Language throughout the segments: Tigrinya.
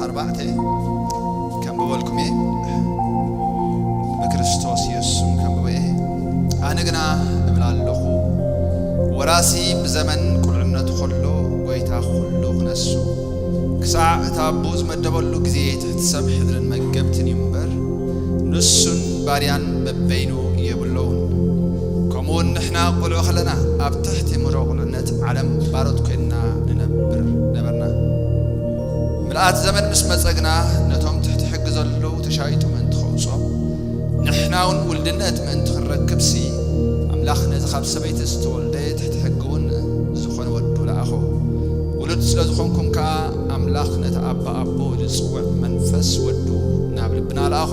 ኣርባዕተ ከንብበልኩም እየ። ብክርስቶስ የሱስ ስም ከንብቦ እየ። ኣነ ግና እብል ኣለኹ፣ ወራሲ ብዘመን ቁልዕነቱ ከሎ ጐይታ ኩሉ ክነሱ፣ ክሳዕ እታ ኣቦኡ ዝመደበሉ ግዜ ትሕቲ ሰብ ሕድርን መገብትን እዩ እምበር፣ ንሱን ባርያን በበይኑ የብለውን። ከምኡውን ንሕና ቁልዑ ከለና ኣብ ትሕቲ ምሮ ቁልዕነት ዓለም ባሮት ኮይንና ንነብር ነበርና። ምልኣት ዘመን ምስ መጸ ግና ነቶም ትሕቲ ሕጊ ዘለዉ ተሻይጡ ምእንቲ ከውጽኦም፣ ንሕና እውን ውልድነት ምእንቲ ክንረክብሲ፣ ኣምላኽ ነዚ ካብ ሰበይቲ ዝተወልደ ትሕቲ ሕጊ እውን ዝኾነ ወዱ ለኣኾ። ውሉድ ስለ ዝኾንኩም ከኣ ኣምላኽ ነቲ ኣባ ኣቦ ዝጽውዕ መንፈስ ወዱ ናብ ልብና ለኣኾ።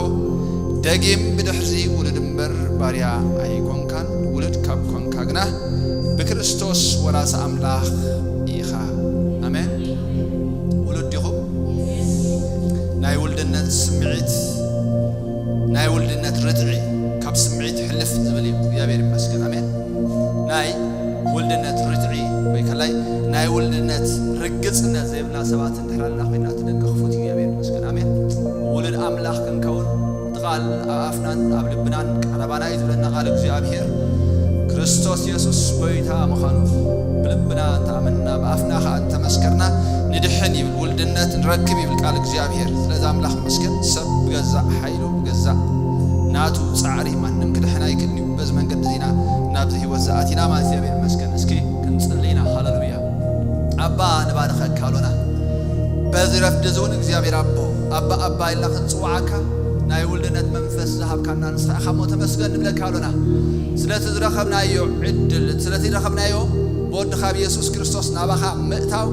ደጊም ብድሕርዚ ውሉድ እምበር ባርያ ኣይኮንካን፣ ውሉድ ካብ ኮንካ ግና ብክርስቶስ ወራሲ ኣምላኽ ኢኻ። ኣሜን። ውሉድ ዲኹም? ናይ ውልድነት ስምዒት፣ ናይ ውልድነት ርትዒ ካብ ስምዒት ሕልፍ ዝብል እዩ። እግዚኣብሔር ይመስገን። ኣሜን። ናይ ውልድነት ርትዒ ወይ ከላይ ናይ ውልድነት ርግጽነት ዘይብልና ሰባት እንድሕር ኣለና ኮይና፣ እቲ ደገ ክፉት እዩ። እግዚኣብሔር ይመስገን። ኣሜን። ውሉድ ኣምላኽ ክንከውን እቲ ቃል ኣብ ኣፍናን ኣብ ልብናን ቀረባና እዩ ዝብለና ቃል እግዚኣብሔር። ክርስቶስ የሱስ ጐይታ ምዃኑ ብልብና እንተኣመንና፣ ብኣፍና ኸኣ እንተመስከርና፣ ንድሕን ይብል፣ ውልድነት ንረክብ ይብል ቃል እግዚኣብሔር። ስለዚ ኣምላኽ ይመስገን፣ ሰብ ብገዛእ ሓይሉ፣ ብገዛእ ናቱ ጻዕሪ ማንም ክድሕን ኣይክእልን እዩ። በዚ መንገዲ እዚና ናብዚ ህይወት ዝኣቲና ማለት እግዚኣብሔር ይመስገን። እስኪ ክንጽሊ ኢና። ሃሌሉያ። ኣባ ንባርኸካ ኣሎና። በዚ ረፍዲ እዚ እውን እግዚኣብሔር ኣቦ፣ ኣባ፣ ኣባ ኢልና ክንጽውዓካ ናይ ውልድነት መንፈስ ዝሃብካና ንስኻ ኢኻ እሞ ተመስገን ንብለካ ኣሎና። ስለቲ ዝረኸብናዮ ዕድል፣ ስለቲ ዝረኸብናዮ ብወድኻ ብየሱስ ክርስቶስ ናባኻ ምእታው፣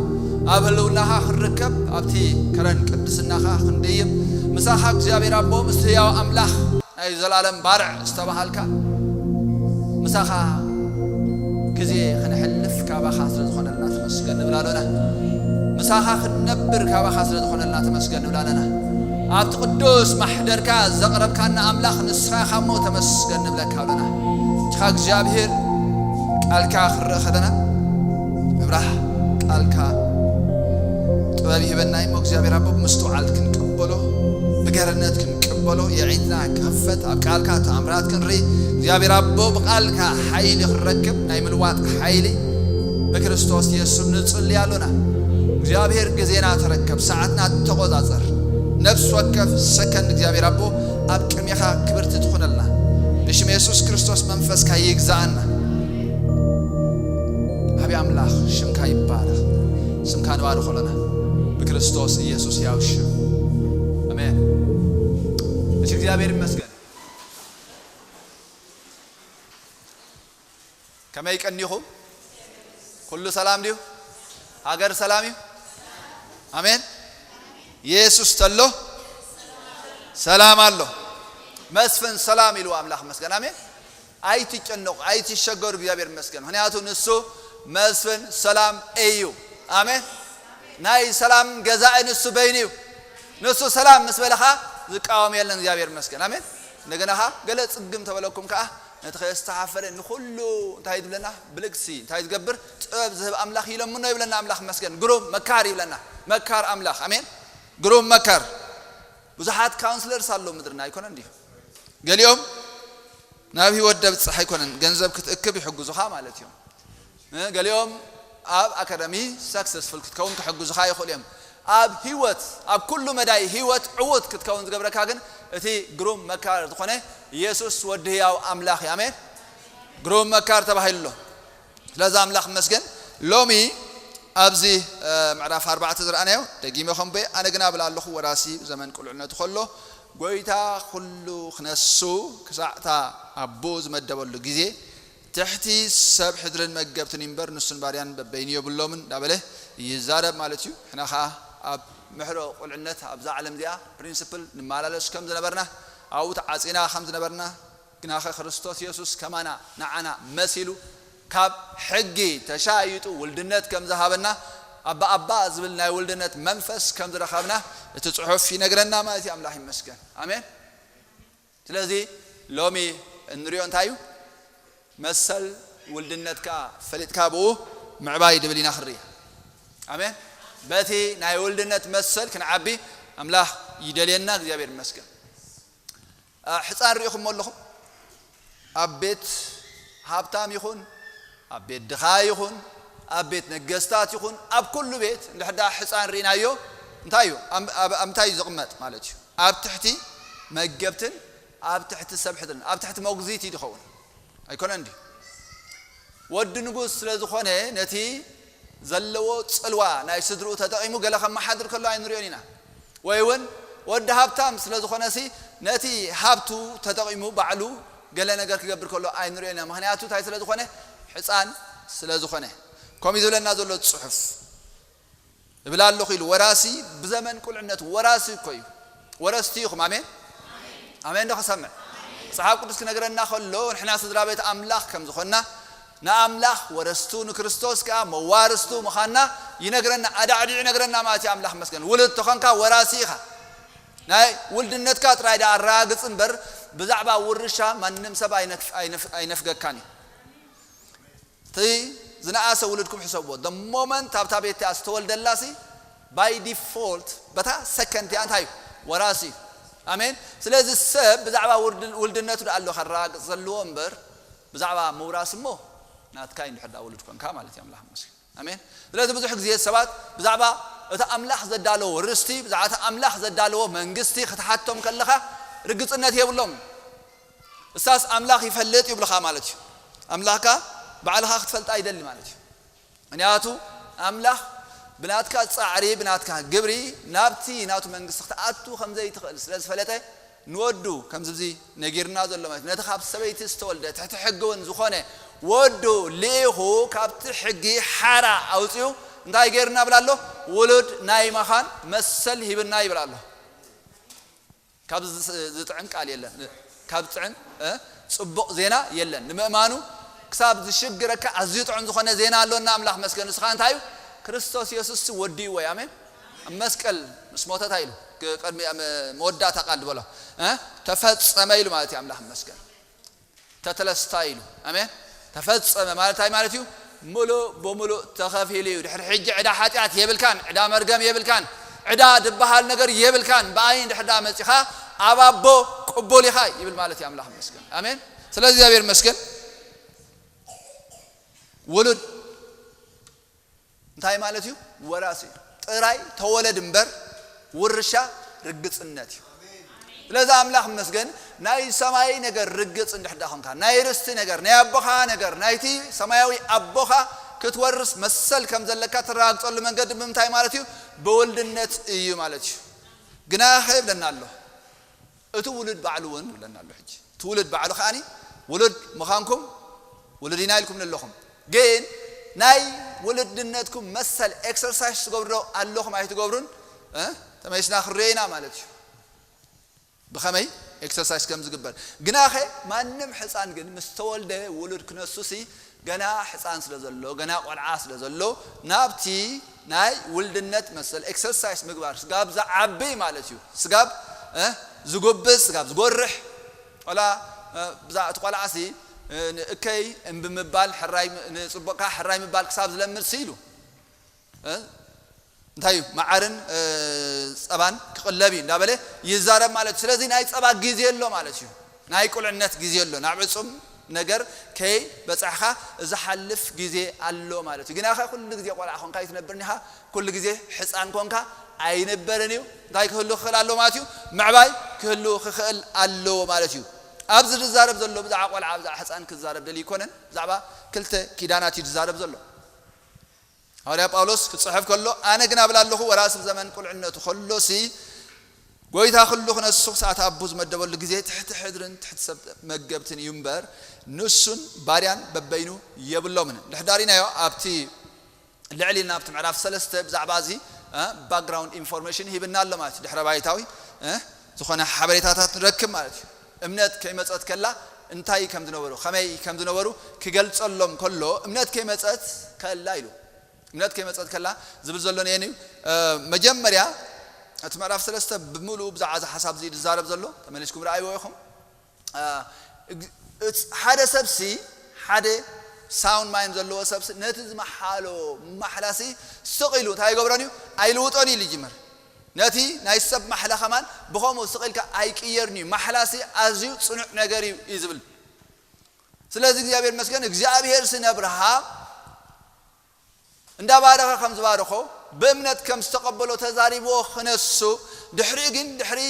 ኣብ ህልውናኻ ክንርከብ፣ ኣብቲ ከረን ቅድስናኻ ክንድይብ፣ ምሳኻ እግዚኣብሔር ኣቦ፣ ምስቲ ህያው ኣምላኽ ናይ ዘላለም ባርዕ ዝተባሃልካ፣ ምሳኻ ግዜ ክንሕልፍ ካባኻ ስለ ዝኾነልና ተመስገን ንብል ኣሎና። ምሳኻ ክንነብር ካባኻ ስለ ዝኾነልና ተመስገን ንብል ኣለና። ኣብቲ ቅዱስ ማሕደርካ ዘቕረብካና ኣምላኽ ንስኻ ኢኻ እሞ ተመስገን ንብለካ ኣሎና። ንስኻ እግዚኣብሔር ቃልካ ክንርኢ ከለና ምብራህ ቃልካ ጥበብ ይህበና እሞ እግዚኣብሔር ኣቦ ብምስትውዓል ክንቅበሎ፣ ብገርነት ክንቅበሎ፣ የዒንትና ክኽፈት፣ ኣብ ቃልካ ተኣምራት ክንርኢ፣ እግዚኣብሔር ኣቦ ብቃልካ ሓይሊ ክንረክብ፣ ናይ ምልዋጥ ሓይሊ ብክርስቶስ የሱስ ንጽሊ ኣሎና። እግዚኣብሔር ግዜና ተረከብ፣ ሰዓትና ተቆጻጸር። ነፍስ ወከፍ ሰከንድ እግዚኣብሔር ኣቦ ኣብ ቅድሜኻ ክብርቲ ትኹነልና። ብሽም የሱስ ክርስቶስ መንፈስካ ይግዛኣና። ዓቢ ኣምላኽ ሽምካ ይባረኽ። ስምካ ንባርኾ ኣለና ብክርስቶስ ኢየሱስ ያው ሽም። ኣሜን። እሺ፣ እግዚኣብሔር ይመስገን። ከመይ ቀኒኹም? ኩሉ ሰላም ድዩ? ሃገር ሰላም እዩ? ኣሜን። የሱስ ተሎ ሰላም ኣሎ። መስፍን ሰላም ኢሉ ኣምላኽ መስገን። ኣሜን። ኣይትጨነቁ፣ ኣይትሸገሩ፣ እግዚኣብሔር ይመስገን። ምክንያቱ ንሱ መስፍን ሰላም እዩ። ኣሜን። ናይ ሰላም ገዛኢ ንሱ በይኑ እዩ። ንሱ ሰላም ምስ በለኻ ዝቃወም የለን። እግዚኣብሔር ይመስገን። ኣሜን። እንደገና ኸዓ ገለ ጽግም ተበለኩም ከኣ ነቲ ከየስተሓፈረ ንኹሉ እንታይ ዝብለና ብልግሲ እንታይ ዝገብር ጥበብ ዝህብ ኣምላኽ ይለምኖ ይብለና። ኣምላኽ ይመስገን። ግሩም መካር ይብለና። መካር ኣምላኽ። ኣሜን። ግሩም መካር። ብዙሓት ካውንስለርስ ኣለዉ ምድርና ኣይኮነን ድዩ? ገሊኦም ናብ ህይወት ደብጽሕ ኣይኮነን፣ ገንዘብ ክትእክብ ይሕግዙኻ ማለት እዮም። እ፣ ገሊኦም ኣብ ኣካዳሚ ሰክሰስፉል ክትከውን ክሕግዙኻ ይኽእሉ እዮም። ኣብ ህይወት፣ ኣብ ኩሉ መዳይ ህይወት ዕዉት ክትከውን ዝገብረካ ግን እቲ ግሩም መካር ዝኾነ ኢየሱስ ወዲ ህያው ኣምላኽ እዩ። ኣሜን። ግሩም መካር ተባሂሉ ኣሎ። ስለዚ ኣምላኽ ይመስገን። ሎሚ ኣብዚ፣ እ፣ ምዕራፍ ኣርባዕተ ዝረኣናዮ ደጊመ ከንብቦ፣ ኣነ ግና እብል ኣለኹ፣ ወራሲ ዘመን ቁልዕነቱ ከሎ ጐይታ ኩሉ ክነሱ ክሳዕ እታ ኣቦ ዝመደበሉ ግዜ ትሕቲ ሰብ ሕድርን መገብትን እምበር ንሱን ባርያን በበይኑ የብሎምን እንዳበለ ይዛረብ ማለት እዩ። ንሕና ኸዓ ኣብ ምሕሮ ቁልዕነት ኣብዛ ዓለም እዚኣ ፕሪንስፕል ንመላለስ ከም ዝነበርና፣ ኣብኡ ተዓጺና ከም ዝነበርና፣ ግናኸ ክርስቶስ የሱስ ከማና ንዓና መሲሉ ካብ ሕጊ ተሻይጡ ውልድነት ከም ዝሃበና፣ ኣባ ኣባ ዝብል ናይ ውልድነት መንፈስ ከም ዝረኸብና እቲ ጽሑፍ ይነግረና ማለት እዩ። ኣምላኽ ይመስገን። ኣሜን። ስለዚ ሎሚ እንሪኦ እንታይ እዩ? መሰል ውልድነትካ ፈሊጥካ ብኡ ምዕባይ ድብል ኢና ክንርኢ። ኣሜን። በቲ ናይ ውልድነት መሰል ክንዓቢ፣ ኣምላኽ ይደልየና። እግዚኣብሔር ይመስገን። ሕፃን ርኢኹሞ ኣለኹም? ኣብ ቤት ሃብታም ይኹን ኣብ ቤት ድኻ ይኹን ኣብ ቤት ነገስታት ይኹን ኣብ ኩሉ ቤት እንድሕዳ ሕፃን ርኢናዮ እንታይ እዩ? ኣብ ምንታይ እዩ ዝቕመጥ ማለት እዩ? ኣብ ትሕቲ መገብትን ኣብ ትሕቲ ሰብ ሕድርን ኣብ ትሕቲ መጉዚት እዩ ዝኸውን። ኣይኮነን ድዩ? ወዲ ንጉስ ስለ ዝኾነ ነቲ ዘለዎ ጽልዋ ናይ ስድርኡ ተጠቒሙ ገለ ከመሓድር ከሎ ኣይንሪኦን ኢና። ወይ እውን ወዲ ሃብታም ስለ ዝኾነሲ ነቲ ሃብቱ ተጠቒሙ ባዕሉ ገለ ነገር ክገብር ከሎ ኣይንሪኦን ኢና። ምኽንያቱ እንታይ ስለ ዝኾነ? ሕፃን ስለ ዝኾነ። ከምኡ እዩ ዝብለና ዘሎ ጽሑፍ። እብል ኣለኹ ኢሉ ወራሲ ብዘመን ቁልዕነት ወራሲ እኮ እዩ። ወረስቲ ኢኹም። ኣሜን ኣሜን። ዶ ክሰምዕ? መጽሓፍ ቅዱስ ክነግረና ከሎ ንሕና ስድራ ቤት ኣምላኽ ከም ዝኾንና ንኣምላኽ ወረስቱ ንክርስቶስ ከኣ መዋርስቱ ምዃንና ይነግረና። ኣዳዕዲዑ ይነግረና ማለት እዩ። ኣምላኽ መስገን ውሉድ ተኾንካ ወራሲ ኢኻ። ናይ ውልድነትካ ጥራይ ዳ ኣረጋግጽ እምበር ብዛዕባ ውርሻ ማንም ሰብ ኣይነፍገካን እዩ። እቲ ዝነኣሰ ውሉድኩም ሕሰብዎ። The moment ኣብታ ቤት እቲኣ ዝተወልደላሲ by default በታ ሰከንድ እቲኣ እንታይ እዩ? ወራሲ እዩ። ኣሜን። ስለዚ ሰብ ብዛዕባ ውልድነቱ ደኣ ኣሎ ከረጋግጽ ዘለዎ እምበር ብዛዕባ ምውራስ እሞ ናትካ እዩ። እንድሕር ደኣ ውሉድ ኮንካ ማለት እዩ። ኣምላኽ ይመስገን። ኣሜን። ስለዚ ብዙሕ ግዜ ሰባት ብዛዕባ እቲ ኣምላኽ ዘዳለዎ ርስቲ ብዛዕባ እቲ ኣምላኽ ዘዳለዎ መንግስቲ ክትሓቶም ከለኻ ርግጽነት የብሎም። እሳስ ኣምላኽ ይፈልጥ ይብልኻ ማለት እዩ። ኣምላኽካ ባዕልኻ ክትፈልጣ ይደሊ ማለት እዩ። ምክንያቱ ኣምላኽ ብናትካ ጻዕሪ ብናትካ ግብሪ ናብቲ ናቱ መንግስቲ ክትኣቱ ከም ዘይትኽእል ስለ ዝፈለጠ ንወዱ ከምዚ እዚ ነጊርና ዘሎ ማለት እዩ። ነቲ ካብ ሰበይቲ ዝተወልደ ትሕቲ ሕጊ እውን ዝኾነ ወዱ ልኢኹ ካብቲ ሕጊ ሓራ ኣውፅኡ እንታይ ገይርና ብላ ኣሎ? ውሉድ ናይ መኻን መሰል ሂብና ይብል ኣሎ። ካብ ዝጥዕም ቃል የለን። ካብ ዝጥዕም ጽቡቕ ዜና የለን። ንምእማኑ ክሳብ ዝሽግረካ ኣዝዩ ጥዑም ዝኾነ ዜና ኣሎና። ኣምላኽ መስገን። ንስኻ እንታይ እዩ? ክርስቶስ የሱስ ወዲእዎ እዩ። ኣሜን። ኣብ መስቀል ምስ ሞተ እንታይ ኢሉ? ቅድሚ መወዳእታ ቃል ዝበሎ ተፈጸመ ኢሉ ማለት እዩ። ኣምላኽ መስገን። ተተለስታ ኢሉ። ኣሜን። ተፈጸመ ማለት እንታይ ማለት እዩ? ሙሉእ ብሙሉእ ተኸፊሉ እዩ። ድሕሪ ሕጂ ዕዳ ሓጢኣት የብልካን፣ ዕዳ መርገም የብልካን፣ ዕዳ ዝበሃል ነገር የብልካን። ብኣይ እንድሕር ደኣ መጺኻ ኣብ ኣቦ ቅቡል ኢኻ ይብል ማለት እዩ። ኣምላኽ ይመስገን። ኣሜን። ስለዚ እግዚኣብሔር ይመስገን። ውሉድ እንታይ ማለት እዩ? ወራሲ እዩ። ጥራይ ተወለድ እምበር ውርሻ ርግጽነት እዩ። ስለዚ ኣምላኽ ይመስገን ናይ ሰማይ ነገር ርግጽ እንድሕር ደኣ ኾንካ ናይ ርስቲ ነገር ናይ ኣቦኻ ነገር ናይቲ ሰማያዊ ኣቦኻ ክትወርስ መሰል ከም ዘለካ ትረጋግጸሉ መንገዲ ብምንታይ ማለት እዩ? ብውልድነት እዩ ማለት እዩ። ግናኸ ይብለና ኣሎ እቲ ውሉድ ባዕሉ እውን ይብለና ኣሎ። ሕጂ እቲ ውሉድ ባዕሉ ከዓኒ ውሉድ ምዃንኩም ውሉድ ኢና ኢልኩም ኣለኹም። ግን ናይ ውሉድነትኩም መሰል ኤክሰርሳይስ ትገብሩ ዶ ኣለኹም ኣይትገብሩን ተመሊስና ክንሪኦ ኢና ማለት እዩ። ብኸመይ ኤክሰርሳይስ ከም ዝግበር ግናኸ ማንም ሕፃን ግን ምስ ተወልደ ውሉድ ክነሱሲ ገና ሕፃን ስለ ዘሎ ገና ቆልዓ ስለ ዘሎ ናብቲ ናይ ውልድነት መሰል ኤክሰርሳይስ ምግባር ስጋብ ዝዓቢ ማለት እዩ። ስጋብ ዝጎብዝ ስጋብ ዝጎርሕ ቆላ ብዛ እቲ ቆልዓሲ ንእከይ እምቢ ምባል ሕራይ ንፅቡቕካ ሕራይ ምባል ክሳብ ዝለምድ ሲ ኢሉ እንታይ እዩ መዓርን ፀባን ክቕለብ እዩ እንዳበለ ይዛረብ ማለት እዩ። ስለዚ ናይ ፀባ ግዜ ኣሎ ማለት እዩ። ናይ ቁልዕነት ግዜ ኣሎ። ናብ ዕፁም ነገር ከይ በፃሕኻ ዝሓልፍ ግዜ ኣሎ ማለት እዩ። ግናኸ ኩሉ ግዜ ቆልዓ ኮንካ ይትነብር ኒኻ ኩሉ ግዜ ሕፃን ኮንካ ኣይንበርን እዩ። እንታይ ክህሉ ክኽእል ኣለዎ ማለት እዩ? ምዕባይ ክህሉ ክኽእል ኣለዎ ማለት እዩ። ኣብዚ ዝዛረብ ዘሎ ብዛዕባ ቆልዓ ብዛዕባ ሕፃን ክዛረብ ደልዩ ይኮነን። ብዛዕባ ክልተ ኪዳናት እዩ ዝዛረብ ዘሎ። ሃዋርያ ጳውሎስ ክጽሕፍ ከሎ ኣነ ግን ኣብላ ኣለኹ ወራሲ ብዘመን ቁልዕነቱ ከሎሲ ጎይታ ኩሉ ክነሱ ክሳት ኣቡ ዝመደበሉ ግዜ ትሕቲ ሕድርን ትሕቲ ሰብ መገብትን እዩ እምበር ንሱን ባርያን በበይኑ የብሎምን። ድሕዳሪናዮ ኣብቲ ልዕሊ ናብቲ ምዕራፍ ሰለስተ ብዛዕባ እዚ ባክግራውንድ ኢንፎርሜሽን ሂብና ኣሎ ማለት እዩ። ድሕረ ባይታዊ ዝኾነ ሓበሬታታት ንረክብ ማለት እዩ። እምነት ከይመፀት ከላ እንታይ ከም ዝነበሩ ከመይ ከም ዝነበሩ ክገልፀሎም ከሎ እምነት ከይመፀት ከላ ኢሉ እምነት ከይመፀት ከላ ዝብል ዘሎ ነየን እዩ። መጀመርያ እቲ ምዕራፍ ሰለስተ ብምሉኡ ብዛዕባ እዚ ሓሳብ እዚ ዝዛረብ ዘሎ ተመሊስኩም ረኣይዎ ኢኹም። ሓደ ሰብሲ ሓደ ሳውንድ ማይንድ ዘለዎ ሰብሲ ነቲ ዝመሓሎ ማሕላሲ ስቕ ኢሉ እንታይ ይገብሮን እዩ ኣይልውጦን እዩ ይጅምር። ነቲ ናይ ሰብ ማሕላ ከማን ብኸምኡ ስቕ ኢልካ ኣይቅየርን እዩ። ማሕላሲ ኣዝዩ ጽኑዕ ነገር እዩ እዩ ዝብል። ስለዚ እግዚኣብሔር መስገን እግዚኣብሔር ሲ ነብርሃም እንዳባረኸ ከም ዝባረኾ ብእምነት ከም ዝተቐበሎ ተዛሪብዎ ክነሱ ድሕሪኡ ግን ድሕሪ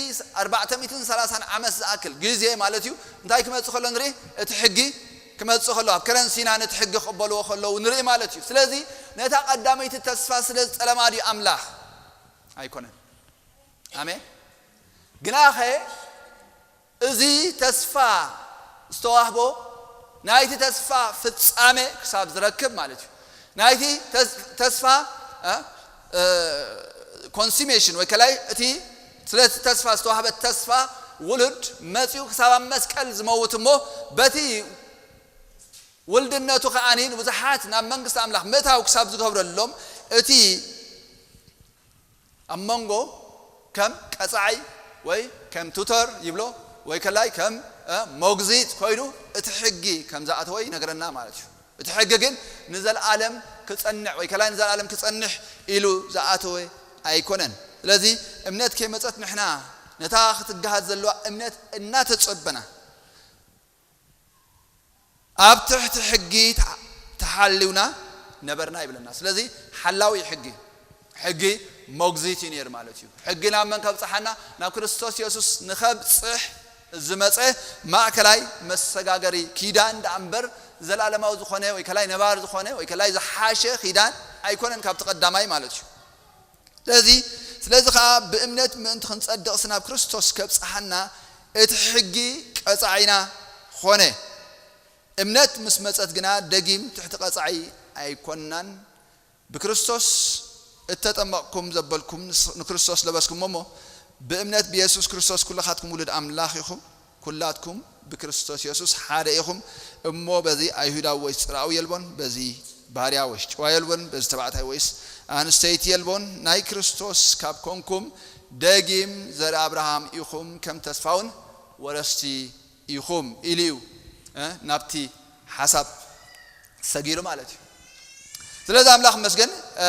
ኣርባዕተ ሚእትን ሰላሳን ዓመት ዝኣክል ግዜ ማለት እዩ እንታይ ክመጽእ ከሎ ንርኢ? እቲ ሕጊ ክመጽእ ከሎ ኣብ ከረን ሲና ነቲ ሕጊ ክቕበልዎ ከለዉ ንርኢ ማለት እዩ። ስለዚ ነታ ቀዳመይቲ ተስፋ ስለ ዝጠለማ ድዩ ኣምላኽ? ኣይኮነን። ኣሜን። ግናኸ እዚ ተስፋ ዝተዋህቦ ናይቲ ተስፋ ፍጻሜ ክሳብ ዝረክብ ማለት እዩ። ናይቲ ተስ- ተስፋ ኮንሲሜሽን ወይ ከላይ እቲ ስለቲ ተስፋ ዝተዋህበ ተስፋ ውሉድ መፅኡ ክሳብ ኣብ መስቀል ዝመውት እሞ በቲ ውልድነቱ ከዓኒ ንብዙሓት ናብ መንግስቲ ኣምላኽ ምእታው ክሳብ ዝገብረሎም እቲ ኣብ መንጎ ከም ቀጻዒ ወይ ከም ቱተር ይብሎ ወይ ከላይ ከም እ፣ ሞግዚት ኮይኑ እቲ ሕጊ ከም ዝኣተወ ይነግረና ማለት እዩ። እቲ ሕጊ ግን ንዘለኣለም ክጸንዕ ወይ ከላይ ንዘለኣለም ክጸንሕ ኢሉ ዝኣተወ ኣይኮነን። ስለዚ እምነት ከይመጸት ንሕና ነታ ክትገሃድ ዘለዋ እምነት እናተጸበና ኣብ ትሕቲ ሕጊ ተሓ- ተሓልውና ነበርና ይብለና። ስለዚ ሓላዊ ሕጊ ሕጊ ሞግዚት እዩ ነይሩ ማለት እዩ። ሕጊ ናብ መን ከብፅሓና? ናብ ክርስቶስ የሱስ ንኸብፅሕ ዝመፀ ማእከላይ መሰጋገሪ ኪዳን ደኣ እምበር ዘላለማዊ ዝኾነ ወይ ከላይ ነባር ዝኾነ ወይ ከላይ ዝሓሸ ኪዳን ኣይኮነን ካብቲ ቀዳማይ ማለት እዩ። ስለዚ ስለዚ ከዓ ብእምነት ምእንቲ ክንጸድቕስ ናብ ክርስቶስ ከብጽሓና እቲ ሕጊ ቀጻዒና ኾነ። እምነት ምስ መጸት ግና ደጊም ትሕቲ ቀጻዒ ኣይኮንናን። ብክርስቶስ እተጠመቕኩም ዘበልኩም ንስ- ንክርስቶስ ለበስኩም እሞ ብእምነት ብየሱስ ክርስቶስ ኩልኻትኩም ውሉድ ኣምላኽ ኢኹም። ኩላትኩም ብክርስቶስ የሱስ ሓደ ኢኹም እሞ በዚ ኣይሁዳዊ ወይስ ጽርኣዊ የልቦን፣ በዚ ባርያ ወይስ ጭዋ የልቦን፣ በዚ ተባዕታይ ወይስ ኣንስተይቲ የልቦን። ናይ ክርስቶስ ካብ ኮንኩም ደጊም ዘርኢ ኣብርሃም ኢኹም፣ ከም ተስፋውን ወረስቲ ኢኹም ኢሉ እዩ እ፣ ናብቲ ሓሳብ ሰጊሩ ማለት እዩ። ስለዚ ኣምላኽ መስገን እ፣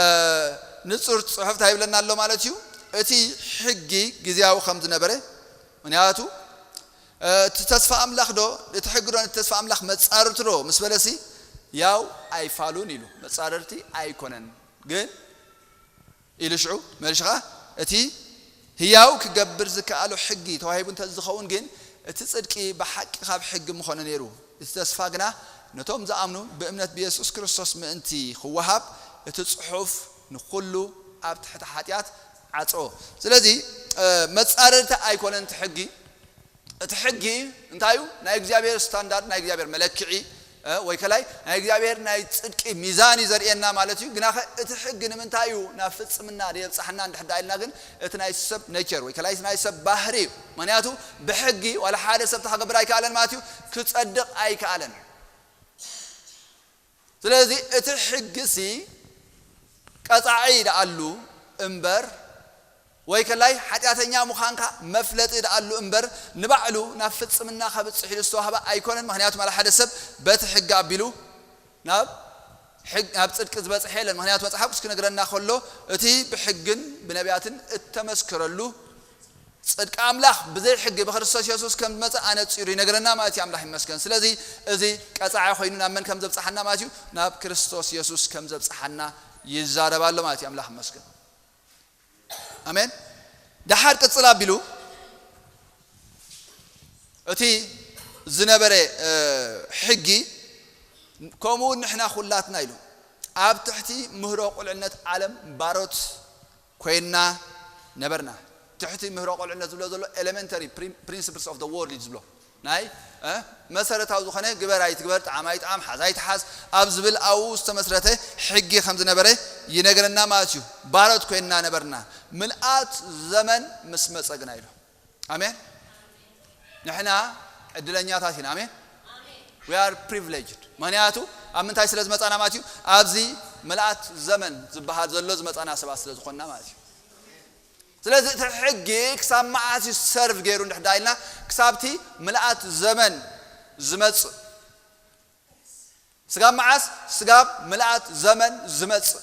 ንጹር ጽሑፍ እንታይ ይብለና ኣሎ ማለት እዩ። እቲ ሕጊ ግዜያዊ ከም ዝነበረ ምክንያቱ እቲ ተስፋ ኣምላኽ ዶ እቲ ሕጊ ዶ ነቲ ተስፋ ኣምላኽ መጻርርቱ ዶ ምስ በለሲ ያው ኣይፋሉን ኢሉ መጻረርቲ ኣይኮነን ግን ኢሉ ሽዑ መልሽኻ እቲ ህያው ክገብር ዝከኣሎ ሕጊ ተዋሂቡ እንተ ዝኸውን ግን እቲ ጽድቂ ብሓቂ ካብ ሕጊ ምኾነ ነይሩ። እቲ ተስፋ ግና ነቶም ዝኣምኑ ብእምነት ብየሱስ ክርስቶስ ምእንቲ ክወሃብ እቲ ጽሑፍ ንኹሉ ኣብ ትሕቲ ሓጢኣት ዓጾ። ስለዚ መጻረርቲ ኣይኮነን እቲ ሕጊ። እቲ ሕጊ እንታይ እዩ? ናይ እግዚኣብሔር ስታንዳርድ ናይ እግዚኣብሔር መለክዒ ወይ ከላይ ናይ እግዚኣብሔር ናይ ጽድቂ ሚዛን እዩ ዘርእየና ማለት እዩ። ግናኸ እቲ ሕጊ ንምንታይ እዩ ናብ ፍጽምና የብጽሓና እንድሕር ዳ ኢልና ግን እቲ ናይ ሰብ ኔቸር ወይ ከላይ ናይ ሰብ ባህሪ እዩ። ምክንያቱ ብሕጊ ዋላ ሓደ ሰብ ተኸገብር ኣይከኣለን ማለት እዩ፣ ክጸድቕ ኣይከኣለን። ስለዚ እቲ ሕጊ ሲ ቀጻዒ ደኣሉ እምበር ወይ ከላይ ሓጢኣተኛ ምዃንካ መፍለጢ ደኣሉ እምበር ንባዕሉ ናብ ፍጽምና ከብጽሕ ኢሉ ዝተዋህበ ኣይኮነን። ምክንያቱ ማለ ሓደ ሰብ በቲ ሕጊ ኣቢሉ ናብ ሕግ- ናብ ጽድቂ ዝበጽሐ የለን። ምክንያቱ መጽሓፍ ቅዱስ ክነግረና ከሎ እቲ ብሕግን ብነቢያትን እተመስከረሉ ጽድቂ ኣምላኽ ብዘይ ሕጊ ብክርስቶስ የሱስ ከም ዝመጸ ኣነጺሩ ይነግረና ማለት እዩ። ኣምላኽ ይመስገን። ስለዚ እዚ ቀጻዒ ኮይኑ ናብ መን ከም ዘብጽሓና ማለት እዩ? ናብ ክርስቶስ የሱስ ከም ዘብጽሓና ይዛረብ ኣሎ ማለት እዩ። ኣምላኽ ይመስገን። ኣሜን። ደሓር ቅጽል ኣቢሉ እቲ ዝነበረ ሕጊ ከምኡ ንሕና ኩላትና ኢሉ ኣብ ትሕቲ ምህሮ ቁልዕነት ዓለም ባሮት ኮይና ነበርና። ትሕቲ ምህሮ ቁልዕነት ዝብሎ ዘሎ elementary principles of the world እዩ ዝብሎ ናይ መሰረታዊ ዝኾነ ግበር ኣይትግበር፣ ጣዕም ኣይጣዕም፣ ሓዝ ኣይትሓዝ ኣብ ዝብል ኣብኡ ዝተመስረተ ሕጊ ከም ዝነበረ ይነግረና ማለት እዩ። ባሮት ኮይንና ነበርና። ምልኣት ዘመን ምስ መጸ ግና ኢሉ። ኣሜን። ንሕና ዕድለኛታት ኢና። ኣሜን። We are privileged። ምክንያቱ ኣብ ምንታይ ስለ ዝመጻና ማለት እዩ? ኣብዚ ምልኣት ዘመን ዝበሃል ዘሎ ዝመጻና ሰባት ስለ ዝኾንና ማለት እዩ። ስለዚ እቲ ሕጊ ክሳብ መዓስ እዩ ሰርቭ ገይሩ እንድሕር ዳ ኢልና ክሳብቲ ምልኣት ዘመን ዝመጽእ። ስጋብ መዓስ? ስጋብ ምልኣት ዘመን ዝመጽእ።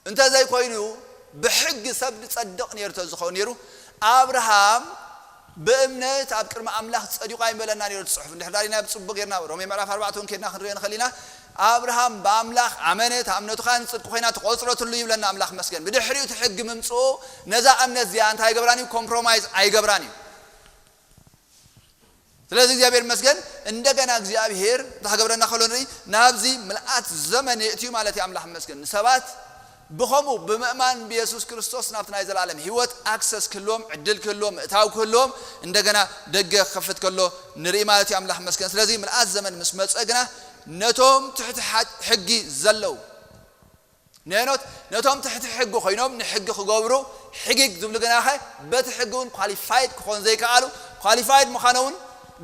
እንተ ዘይኮይኑ ብሕጊ ሰብ ዝጸድቕ ነይሩ ተዝኸውን ነይሩ፣ ኣብርሃም ብእምነት ኣብ ቅድሚ ኣምላኽ ጸዲቑ ኣይምበለና ነይሩ እቲ ጽሑፍ። እንድሕር ዳሪና ብጽቡቕ ጌርና ሮሜ ምዕራፍ ኣርባዕተ እውን ኬድና ክንሪኦ ንኽእል ኢና። ኣብርሃም ብኣምላኽ ኣመነ፣ እታ እምነቱ ኸኣ ንጽድቂ ኮይና ተቖጽረትሉ ይብለና ኣምላኽ መስገን። ብድሕሪኡ እቲ ሕጊ ምምጽኡ ነዛ እምነት እዚኣ እንታይ ኣይገብራን እዩ? ኮምፕሮማይዝ ኣይገብራን እዩ። ስለዚ እግዚኣብሔር ይመስገን። እንደገና እግዚኣብሔር እንታይ ክገብረና ከሎ ንርኢ፣ ናብዚ ምልኣት ዘመን የእትዩ ማለት እዩ። ኣምላኽ ይመስገን። ንሰባት ብኸምኡ ብምእማን ብየሱስ ክርስቶስ ናብቲ ናይ ዘላለም ህይወት ኣክሰስ ክህልዎም፣ ዕድል ክህልዎም፣ ምእታው ክህልዎም፣ እንደገና ደገ ክኸፍት ከሎ ንርኢ ማለት እዩ። ኣምላኽ ይመስገን። ስለዚ ምልኣት ዘመን ምስ መጸ ግና ነቶም ትሕቲ ሓ- ሕጊ ዘለዉ ነኖት ነቶም ትሕቲ ሕጊ ኮይኖም ንሕጊ ክገብሩ ሕጊግ ዝብሉ ግናኸ በቲ ሕጊ እውን ኳሊፋይድ ክኾን ዘይከኣሉ፣ ኳሊፋይድ ምዃኖ እውን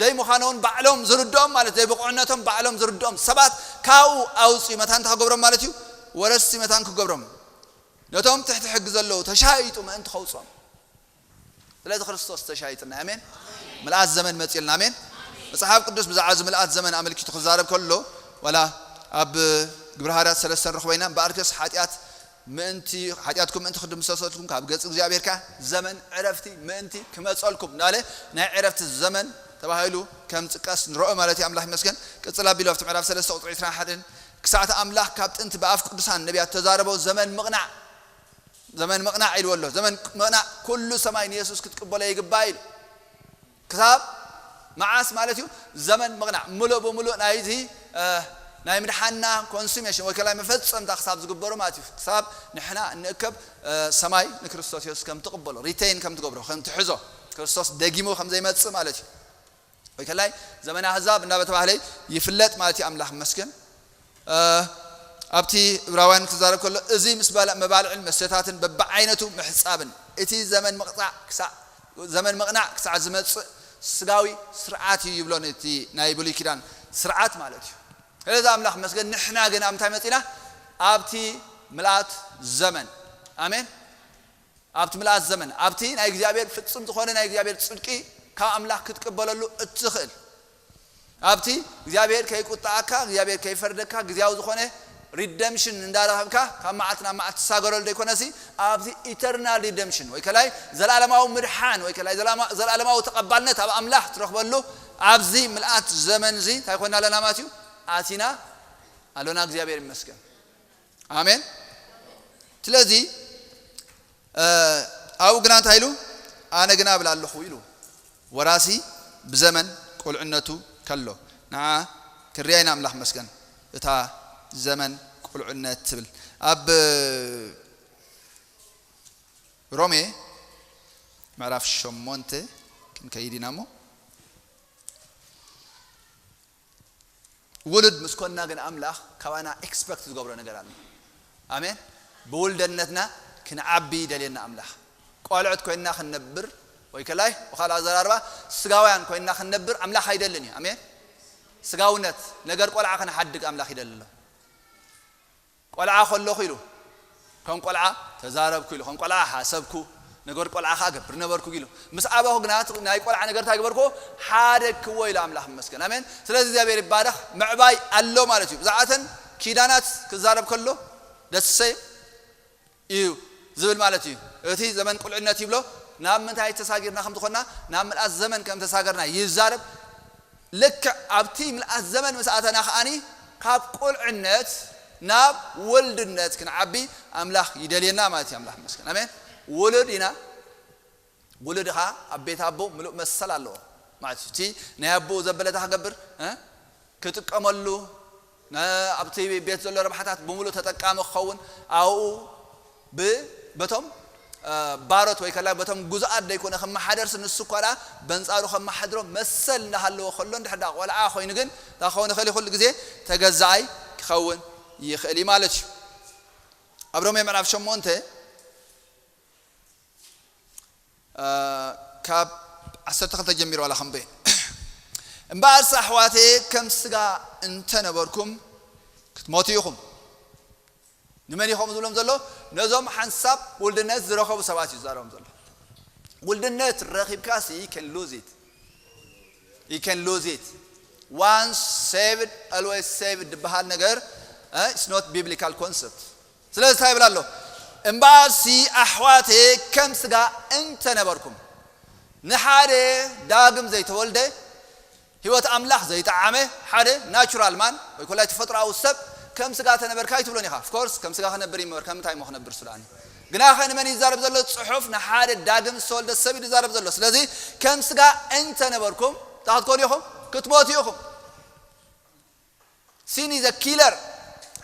ደይ ምዃኖ እውን ባዕሎም ዝርድኦም ማለት ዘይብቑዕነቶም ባዕሎም ዝርድኦም ሰባት ካብኡ ኣውፅኡ መታን እንታይ ክገብሮም ማለት እዩ? ወረስቲ መታን ክገብሮም ነቶም ትሕቲ ሕጊ ዘለዉ ተሻይጡ ምእንቲ ከውፅኦም። ስለዚ ክርስቶስ ተሻይጥና። ኣሜን። ምልኣት ዘመን መፂልና። ኣሜን። መጽሓፍ ቅዱስ ብዛዕባ እዚ ምልኣት ዘመን ኣመልኪቱ ክዛረብ ከሎ ዋላ ኣብ ግብረ ሃዋርያት ሰለስተ ንረኽቦ ኢና። እምበኣርከስ ሓጢኣት ምእንቲ ሓጢኣትኩም ምእንቲ ክድምሰሰልኩም ካብ ገጽ እግዚኣብሔር ከኣ ዘመን ዕረፍቲ ምእንቲ ክመጸልኩም እናበለ ናይ ዕረፍቲ ዘመን ተባሂሉ ከም ዝጥቀስ ንረኦ ማለት እዩ። ኣምላኽ ይመስገን። ቅጽል ኣቢሉ ኣብቲ ምዕራፍ ሰለስተ ቁጽሪ ዕስራን ሓደን ክሳዕቲ ኣምላኽ ካብ ጥንቲ ብኣፍ ቅዱሳን ነቢያት ተዛረቦ ዘመን ምቕናዕ ዘመን ምቕናዕ ኢልዎ ኣሎ። ዘመን ምቕናዕ ኩሉ ሰማይ ንየሱስ ክትቅበሎ ይግባእ ኢሉ። ክሳብ መዓስ ማለት እዩ? ዘመን ምቕናዕ ምሉእ ብምሉእ ናይዚ ናይ ምድሓና ኮንሱሜሽን ወይ ከላይ መፈጸምታ ክሳብ ዝግበሩ ማለት እዩ። ክሳብ ንሕና እንእከብ ሰማይ ንክርስቶስ የሱስ ከም ትቕበሎ ሪቴይን ከም ትገብሮ ከም ትሕዞ ክርስቶስ ደጊሙ ከም ዘይመጽእ ማለት እዩ። ወይ ከላይ ዘመን ኣህዛብ እናተባህለ ይፍለጥ ማለት እዩ። ኣምላኽ ይመስገን። ኣብቲ ዕብራውያን ክዛረብ ከሎ እዚ ምስ መባልዕን መስተታትን በብዓይነቱ ምሕጻብን እቲ ዘመን ምቕጻዕ ክሳዕ ዘመን ምቕናዕ ክሳዕ ዝመጽእ ስጋዊ ስርዓት እዩ ይብሎ ነቲ ናይ ብሉይ ኪዳን ስርዓት ማለት እዩ። ስለዚ ኣምላኽ መስገን ንሕና ግን ኣብ ምንታይ መጺና ኣብቲ ምልኣት ዘመን ኣሜን ኣብቲ ምልኣት ዘመን ኣብቲ ናይ እግዚኣብሔር ፍጹም ዝኾነ ናይ እግዚኣብሔር ጽድቂ ካብ ኣምላኽ ክትቅበለሉ እትኽእል ኣብቲ እግዚኣብሔር ከይቁጣዓካ እግዚኣብሔር ከይፈርደካ ግዜያዊ ዝኾነ ሪደምሽን እንዳረኸብካ ካብ መዓልቲ ናብ መዓልቲ ትሳገረሉ ዘይኮነሲ ኣብዚ ኢተርናል ሪደምሽን ወይ ከላይ ዘላለማዊ ምድሓን ወይ ከላይ ዘላለማዊ ተቐባልነት ኣብ ኣምላኽ ትረኽበሉ ኣብዚ ምልኣት ዘመን እዚ እንታይ ኮይና ኣለና ማለት እዩ ኣቲና ኣሎና እግዚኣብሔር ይመስገን ኣሜን ስለዚ ኣብኡ ግና እንታይ ኢሉ ኣነ ግና እብል ኣለኹ ኢሉ ወራሲ ብዘመን ቁልዕነቱ ከሎ ንዓ ክርያ ኢና ኣምላኽ መስገን እታ ዘመን ቁልዕነት ትብል ኣብ ሮሜ ምዕራፍ ሸሞንተ ክንከይድ ኢና እሞ ውሉድ ምስ ኮንና ግን ኣምላኽ ካባና ኤክስፐክት ዝገብሮ ነገር ኣሎ ኣሜን ብውልደነትና ክንዓቢ ይደልየና ኣምላኽ ቆልዑት ኮይንና ክንነብር ወይ ከላይ ብካልእ ኣዘራርባ ስጋውያን ኮይንና ክንነብር ኣምላኽ ኣይደልን እዩ ኣሜን ስጋውነት ነገር ቆልዓ ክንሓድግ ኣምላኽ ይደሊ ኣሎ ቆልዓ ከለኹ ኢሉ ከም ቆልዓ ተዛረብኩ ኢሉ ከም ቆልዓ ሓሰብኩ ነገር ቆልዓ ከዓ ገብር ነበርኩ ኢሉ ምስ ዓበኹ ግና ናይ ቆልዓ ነገር እንታይ ግበርኩ ሓደግክዎ ኢሉ ኣምላኽ ይመስገን ኣሜን ስለዚ እግዚኣብሔር ይባረኽ ምዕባይ ኣሎ ማለት እዩ ብዛዕተን ኪዳናት ክዛረብ ከሎ ደሰ እዩ ዝብል ማለት እዩ እቲ ዘመን ቁልዕነት ይብሎ ናብ ምንታይ ተሳጊርና ከም ዝኾንና ናብ ምልኣት ዘመን ከም ተሳገርና ይዛረብ ልክዕ ኣብቲ ምልኣት ዘመን ምስ ኣተና ከኣኒ ካብ ቁልዕነት ናብ ወልድነት ክንዓቢ ኣምላኽ ይደልየና ማለት እዩ ኣምላኽ መስገን ኣሜን ውሉድ ኢና ውሉድ ኸዓ ኣብ ቤት ኣቦ ምሉእ መሰል ኣለዎ ማለት እዩ እቲ ናይ ኣቦኡ ዘበለታ ክገብር ክጥቀመሉ ኣብቲ ቤት ዘሎ ረብሓታት ብምሉእ ተጠቃሚ ክኸውን ኣብኡ በቶም ባሮት ወይ ከላ በቶም ጉዙኣት ደይኮነ ከመሓደርሲ ንሱ እኳ ደኣ በንጻሩ ከመሓድሮ መሰል እንዳሃለዎ ከሎ እንድሕር ደኣ ቆልዓ ኮይኑ ግን እንታይ ክኸውን ይኽእል እዩ ኩሉ ግዜ ተገዛኣይ ክኸውን ይኽእል እዩ ማለት እዩ ኣብ ሮሜ ምዕራፍ ሸሞንተ ካብ ዓሰርተ ክልተ ጀሚሩ ዋላ ከምበ እምበኣርስ ኣሕዋተየ ከም ስጋ እንተነበርኩም ክትሞቱ ኢኹም ንመን እዩ ከምኡ ዝብሎም ዘሎ ነዞም ሓንሳብ ውልድነት ዝረኸቡ ሰባት እዩ ዝዛረቦም ዘሎ ውልድነት ረኺብካሲ you can lose it you can lose it once saved always saved ዝበሃል ነገር it's not biblical concept ስለዚ እንታይ ይብል ኣሎ እምበኣርሲ ኣሕዋተየ ከም ስጋ እንተነበርኩም፣ ንሓደ ዳግም ዘይተወልደ፣ ህይወት ኣምላኽ ዘይጠዓመ፣ ሓደ ናቹራል ማን ወይ ኮላይ ተፈጥሮኣዊ ሰብ ከም ስጋ ተነበርካ ኣይትብሎን ኢኻ። ኦፍኮርስ ከም ስጋ ክነብር ይመበር፣ ከም እንታይ እሞ ክነብር ሱዳኒ? ግናኸ ንመን ይዛረብ ዘሎ? ጽሑፍ ንሓደ ዳግም ዝተወልደ ሰብ እዩ ዝዛረብ ዘሎ። ስለዚ ከም ስጋ እንተነበርኩም እንታይ ክትኮኑ ኢኹም? ክትሞቱ ኢኹም። ሲን ኢዘ ኪለር፣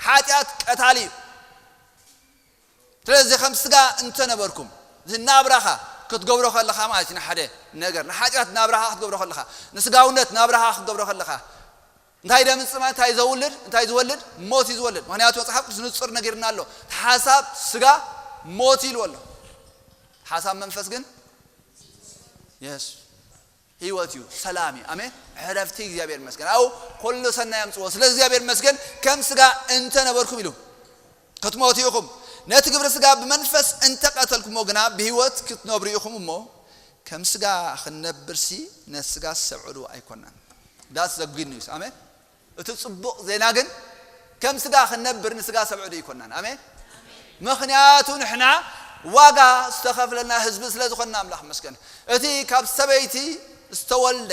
ሓጢኣት ቀታሊ እዩ። ስለዚ ከም ስጋ እንተነበርኩም፣ እዚ ናብራኻ ክትገብሮ ከለኻ ማለት እዩ። ንሓደ ነገር ንሓጢኣት ናብራኻ ክትገብሮ ከለኻ፣ ንስጋውነት ናብራኻ ክትገብሮ ከለኻ፣ እንታይ ደምጽ ማለት እንታይ ዘውልድ እንታይ ዝወልድ? ሞት እዩ ዝወልድ። ምክንያቱ መጽሓፍ ቅዱስ ንጹር ነጊርና ኣሎ። ሓሳብ ስጋ ሞት ኢልዎ ኣሎ። ሓሳብ መንፈስ ግን የስ ህይወት እዩ፣ ሰላም እዩ። ኣሜን። ዕረፍቲ እግዚኣብሔር ይመስገን። ኣው ኩሉ ሰናይ ኣምጽዎ። ስለ እግዚኣብሔር ይመስገን። ከም ስጋ እንተነበርኩም ኢሉ ክትሞቱ ኢኹም። ነቲ ግብሪ ስጋ ብመንፈስ እንተቐተልኩሞ ግና ብህይወት ክትነብሩ ኢኹም እሞ፣ ከም ስጋ ክንነብርሲ ነቲ ስጋ ሰብዕሉ ኣይኮናን። That's the good news. ኣሜን። እቲ ጽቡቕ ዜና ግን ከም ስጋ ክንነብር ንስጋ ሰብዕዱ ኣይኮናን። ኣሜን። ምኽንያቱ ንሕና ዋጋ ዝተኸፍለና ህዝቢ ስለ ዝኾንና ኣምላኽ መስገን። እቲ ካብ ሰበይቲ ዝተወልደ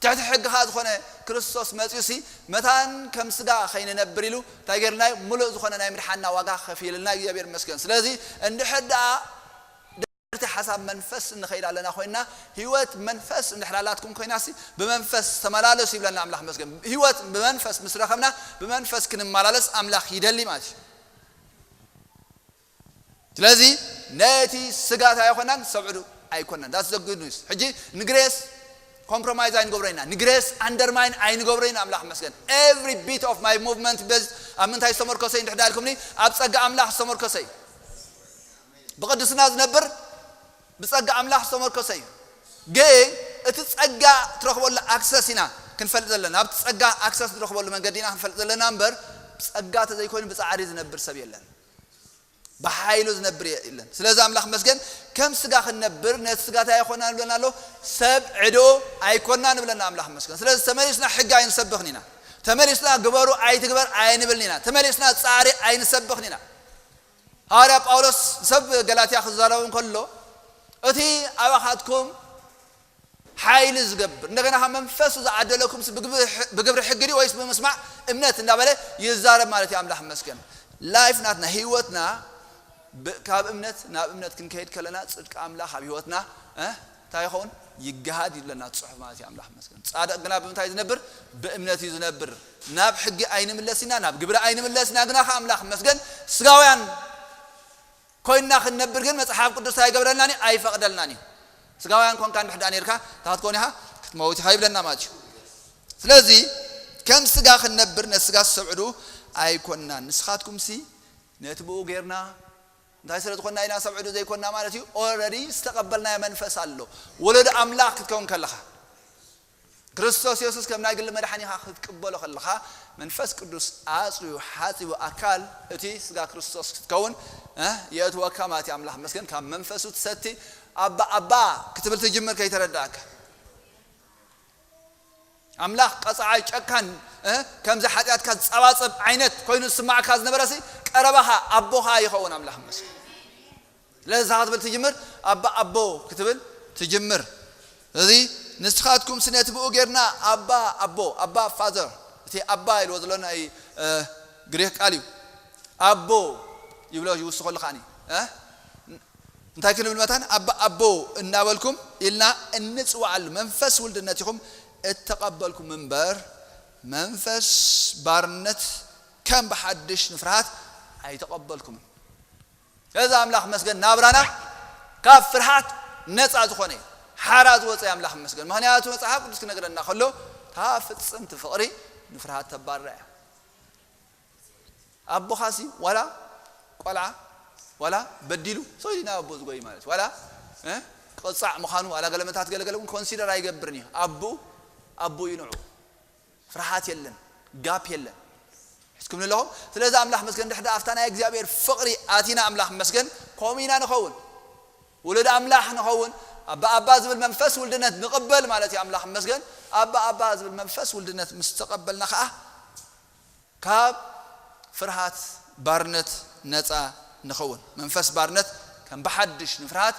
ትሕቲ ሕግኻ ዝኾነ ክርስቶስ መጺኡሲ መታን ከም ስጋ ከይንነብር ኢሉ እንታይ ገርናይ? ሙሉእ ዝኾነ ናይ ምድሓና ዋጋ ከፊልና እግዚኣብሔር መስገን። ስለዚ እንድሕር ደኣ እቲ ሓሳብ መንፈስ እንኸይድ ኣለና ኮይና፣ ህይወት መንፈስ እንድሕር ኣላትኩም ኮይናሲ ብመንፈስ ተመላለሱ ይብለና ኣምላኽ መስገን። ህይወት ብመንፈስ ምስ ረኸብና ብመንፈስ ክንመላለስ ኣምላኽ ይደሊ ማለት እዩ። ስለዚ ነቲ ስጋ እንታይ ኣይኮናን፣ ሰብዕዱ ኣይኮናን። That's the good news። ሕጂ ንግሬስ ኮምፕሮማይዝ ኣይንገብሮ ኢና፣ ንግሬስ ኣንደርማይን ኣይንገብሮ ኢና። ኣምላኽ መስገን። Every bit of my movement በዝ ኣብ ምንታይ ዝተመርኮሰ እዩ እንድሕር ዳልኩምኒ? ኣብ ጸጋ ኣምላኽ ዝተመርኮሰ እዩ። ብቕድስና ዝነብር ብጸጋ ኣምላኽ ዝተመርኮሰ እዩ። ግን እቲ ጸጋ ትረኽበሉ ኣክሰስ ኢና ክንፈልጥ ዘለና። ኣብቲ ጸጋ ኣክሰስ ዝረኽበሉ መንገዲ ኢና ክንፈልጥ ዘለና እምበር፣ ብጸጋ ተዘይኮይኑ ብጻዕሪ ዝነብር ሰብ የለን። ብሓይሉ ዝነብር የለን። ስለዚ ኣምላኽ መስገን፣ ከም ስጋ ክንነብር ነቲ ስጋ እንታይ ኣይኮና ንብለና ኣሎ? ሰብ ዕዶ ኣይኮና ንብለና ኣምላኽ መስገን። ስለዚ ተመሊስና ሕጊ ኣይንሰብኽን ኢና። ተመሊስና ግበሩ ኣይትግበር ኣይንብልን ኢና። ተመሊስና ጻዕሪ ኣይንሰብኽን ኢና። ሃዋርያ ጳውሎስ ሰብ ገላትያ ክዛረብ እንከሎ፣ እቲ ኣባኻትኩም ሓይሊ ዝገብር፣ እንደገና ካብ መንፈሱ ዝዓደለኩም ብግብሪ ሕጊ ድዩ ወይስ ብምስማዕ እምነት እንዳበለ ይዛረብ ማለት እዩ። ኣምላኽ መስገን። ላይፍ ናትና፣ ህይወትና ብ-፣ ካብ እምነት ናብ እምነት ክንከይድ ከለና ጽድቂ ኣምላኽ ኣብ ህይወትና፣ እ፣ እንታይ ይኸውን? ይገሃድ ይብለና ጽሑፍ ማለት እዩ። ኣምላኽ መስገን። ጻድቕ ግና ብምንታይ ዝነብር? ብእምነት እዩ ዝነብር። ናብ ሕጊ ኣይንምለስ ኢና፣ ናብ ግብሪ ኣይንምለስ ኢና። ግና ከ ኣምላኽ መስገን፣ ስጋውያን ኮይንና ክንነብር ግን መጽሓፍ ቅዱስ ኣይገብረልናን እዩ፣ ኣይፈቕደልናን እዩ። ስጋውያን ኮንካ እንድሕር ደኣ ነርካ፣ እንታይ ክትከውን ኢኻ? ክትመውት ኢኻ ይብለና ማለት እዩ። ስለዚ ከም ስጋ ክንነብር ነቲ ስጋ ዝሰብዕዱ ኣይኮንናን። ንስኻትኩምሲ ነቲ ብኡ ጌርና እንታይ ስለ ዝኾንና ኢና ሰብዕዱ ዘይኮንና ማለት እዩ? ኦልረዲ ዝተቐበልናዮ መንፈስ ኣሎ። ወለዶ ኣምላኽ ክትከውን ከለኻ፣ ክርስቶስ የሱስ ከም ናይ ግሊ መድሓኒኻ ክትቅበሎ ከለኻ፣ መንፈስ ቅዱስ ኣጽርዩ ሓጺቡ ኣካል እቲ ስጋ ክርስቶስ ክትከውን፣ እ፣ የእትወካ ማለት እዩ። ኣምላኽ መስገን። ካብ መንፈሱ ትሰቲ፣ ኣባ ኣባ ክትብል ትጅምር ከይተረዳእካ። ኣምላኽ ቀጻዓይ ጨካን፣ እ፣ ከምዚ ሓጢኣትካ ዝጸባጸብ ዓይነት ኮይኑ ዝስማዕካ ዝነበረሲ፣ ቀረባኻ ኣቦኻ ይኸውን። ኣምላኽ መስገን። ለዛ ክትብል ትጅምር፣ ኣባ ኣቦ ክትብል ትጅምር። እዚ ንስኻትኩም ስነ ትብኡ ጌርና ኣባ ኣቦ፣ ኣባ ፋዘር፣ እቲ ኣባ ኢልዎ ዘሎ ናይ፣ እ፣ ግሪክ ቃል እዩ። ኣቦ ይብሎ ይውስኸሉ ከዓኒ፣ እ? እንታይ ክንብል መታን ኣባ ኣቦ እናበልኩም ኢልና እንጽውዓሉ መንፈስ ውልድነት ኢኹም እተቐበልኩም እምበር መንፈስ ባርነት ከም ብሓድሽ ንፍርሃት ኣይተቐበልኩምን። እዚ ኣምላኽ መስገን ናብራና ካብ ፍርሃት ነፃ ዝኾነ እዩ። ሓራ ዝወፀ ኣምላኽ መስገን። ምኽንያቱ መጽሓፍ ቅዱስ ክነግረና ከሎ እታ ፍጽምቲ ፍቕሪ ንፍርሃት ተባርራ እያ። ኣቦኻሲ ዋላ ቆልዓ ዋላ በዲሉ ሰው ኢሉ ናብ ኣቦ ዝጎይ ማለት ዋላ፣ እ፣ ቅጻዕ ምዃኑ ዋላ ገለመታት ገለገለ እውን ኮንሲደር ኣይገብርን እዩ። ኣቦ ኣቦ እዩ ንዑ። ፍርሃት የለን፣ ጋፕ የለን። ሕዝኩም ኣለኹም። ስለዚ ኣምላኽ መስገን ድሕሪ ኣፍታ ናይ እግዚኣብሔር ፍቕሪ ኣቲና ኣምላኽ መስገን ከምኡ ኢና ንኸውን። ውሉድ ኣምላኽ ንኸውን። ኣባ ኣባ ዝብል መንፈስ ውልድነት ንቕበል ማለት እዩ። ኣምላኽ መስገን ኣባ ኣባ ዝብል መንፈስ ውልድነት ምስ ተቐበልና ኸዓ ካብ ፍርሃት ባርነት ነፃ ንኸውን። መንፈስ ባርነት ከም ብሓድሽ ንፍርሃት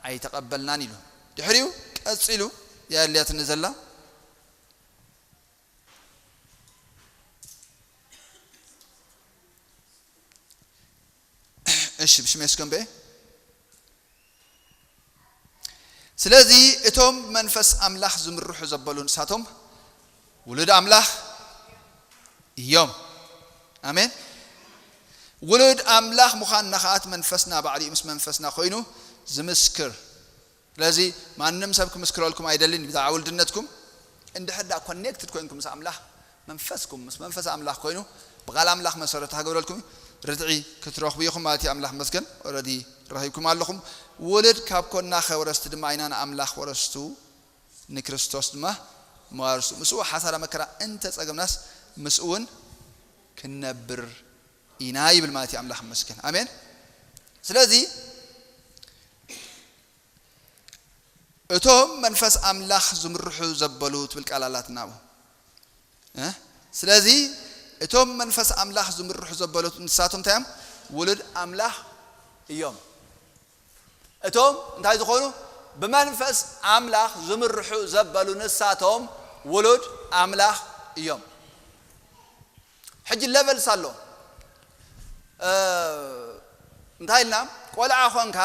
ኣይተቐበልናን ኢሉ። ድሕሪኡ ቀጺሉ የድልያትኒ ዘላ እሺ ብሽመይ እስከምበ ስለዚ እቶም መንፈስ ኣምላኽ ዝምርሑ ዘበሉ ንሳቶም ውሉድ ኣምላኽ እዮም። ኣሜን። ውሉድ ኣምላኽ ምዃንና ከኣ እቲ መንፈስና ባዕሊኡ ምስ መንፈስና ኮይኑ ዝምስክር። ስለዚ ማንም ሰብ ክምስክረልኩም ኣይደልን ብዛዕባ ውልድነትኩም። እንድሕር ዳ ኮኔክትድ ኮይንኩም ምስ ኣምላኽ መንፈስኩም ምስ መንፈስ ኣምላኽ ኮይኑ ብቓል ኣምላኽ መሰረት ሃገብረልኩም ርድዒ ክትረኽቡ ኢኹም ማለት እዩ። ኣምላኽ መስገን ኦረዲ ረኺብኩም ኣለኹም። ውሉድ ካብ ኮና ከወረስቲ ድማ ኢና ንኣምላኽ ወረስቱ ንክርስቶስ ድማ መዋርሱ ምስኡ ሓሳራ መከራ እንተጸገምናስ ምስኡ እውን ክንነብር ኢና ይብል ማለት እዩ። ኣምላኽ መስገን ኣሜን። ስለዚ እቶም መንፈስ ኣምላኽ ዝምርሑ ዘበሉ ትብል ቃል ኣላትና ኣብኡ። እ? ስለዚ እቶም መንፈስ ኣምላኽ ዝምርሑ ዘበሉ ንሳቶም እንታይ እዮም? ውሉድ ኣምላኽ እዮም። እቶም እንታይ ዝኾኑ? ብመንፈስ ኣምላኽ ዝምርሑ ዘበሉ ንሳቶም ውሉድ ኣምላኽ እዮም። ሕጂ ሌቨልስ ኣሎ። እ፣ እንታይ ኢልና? ቆልዓ ኾንካ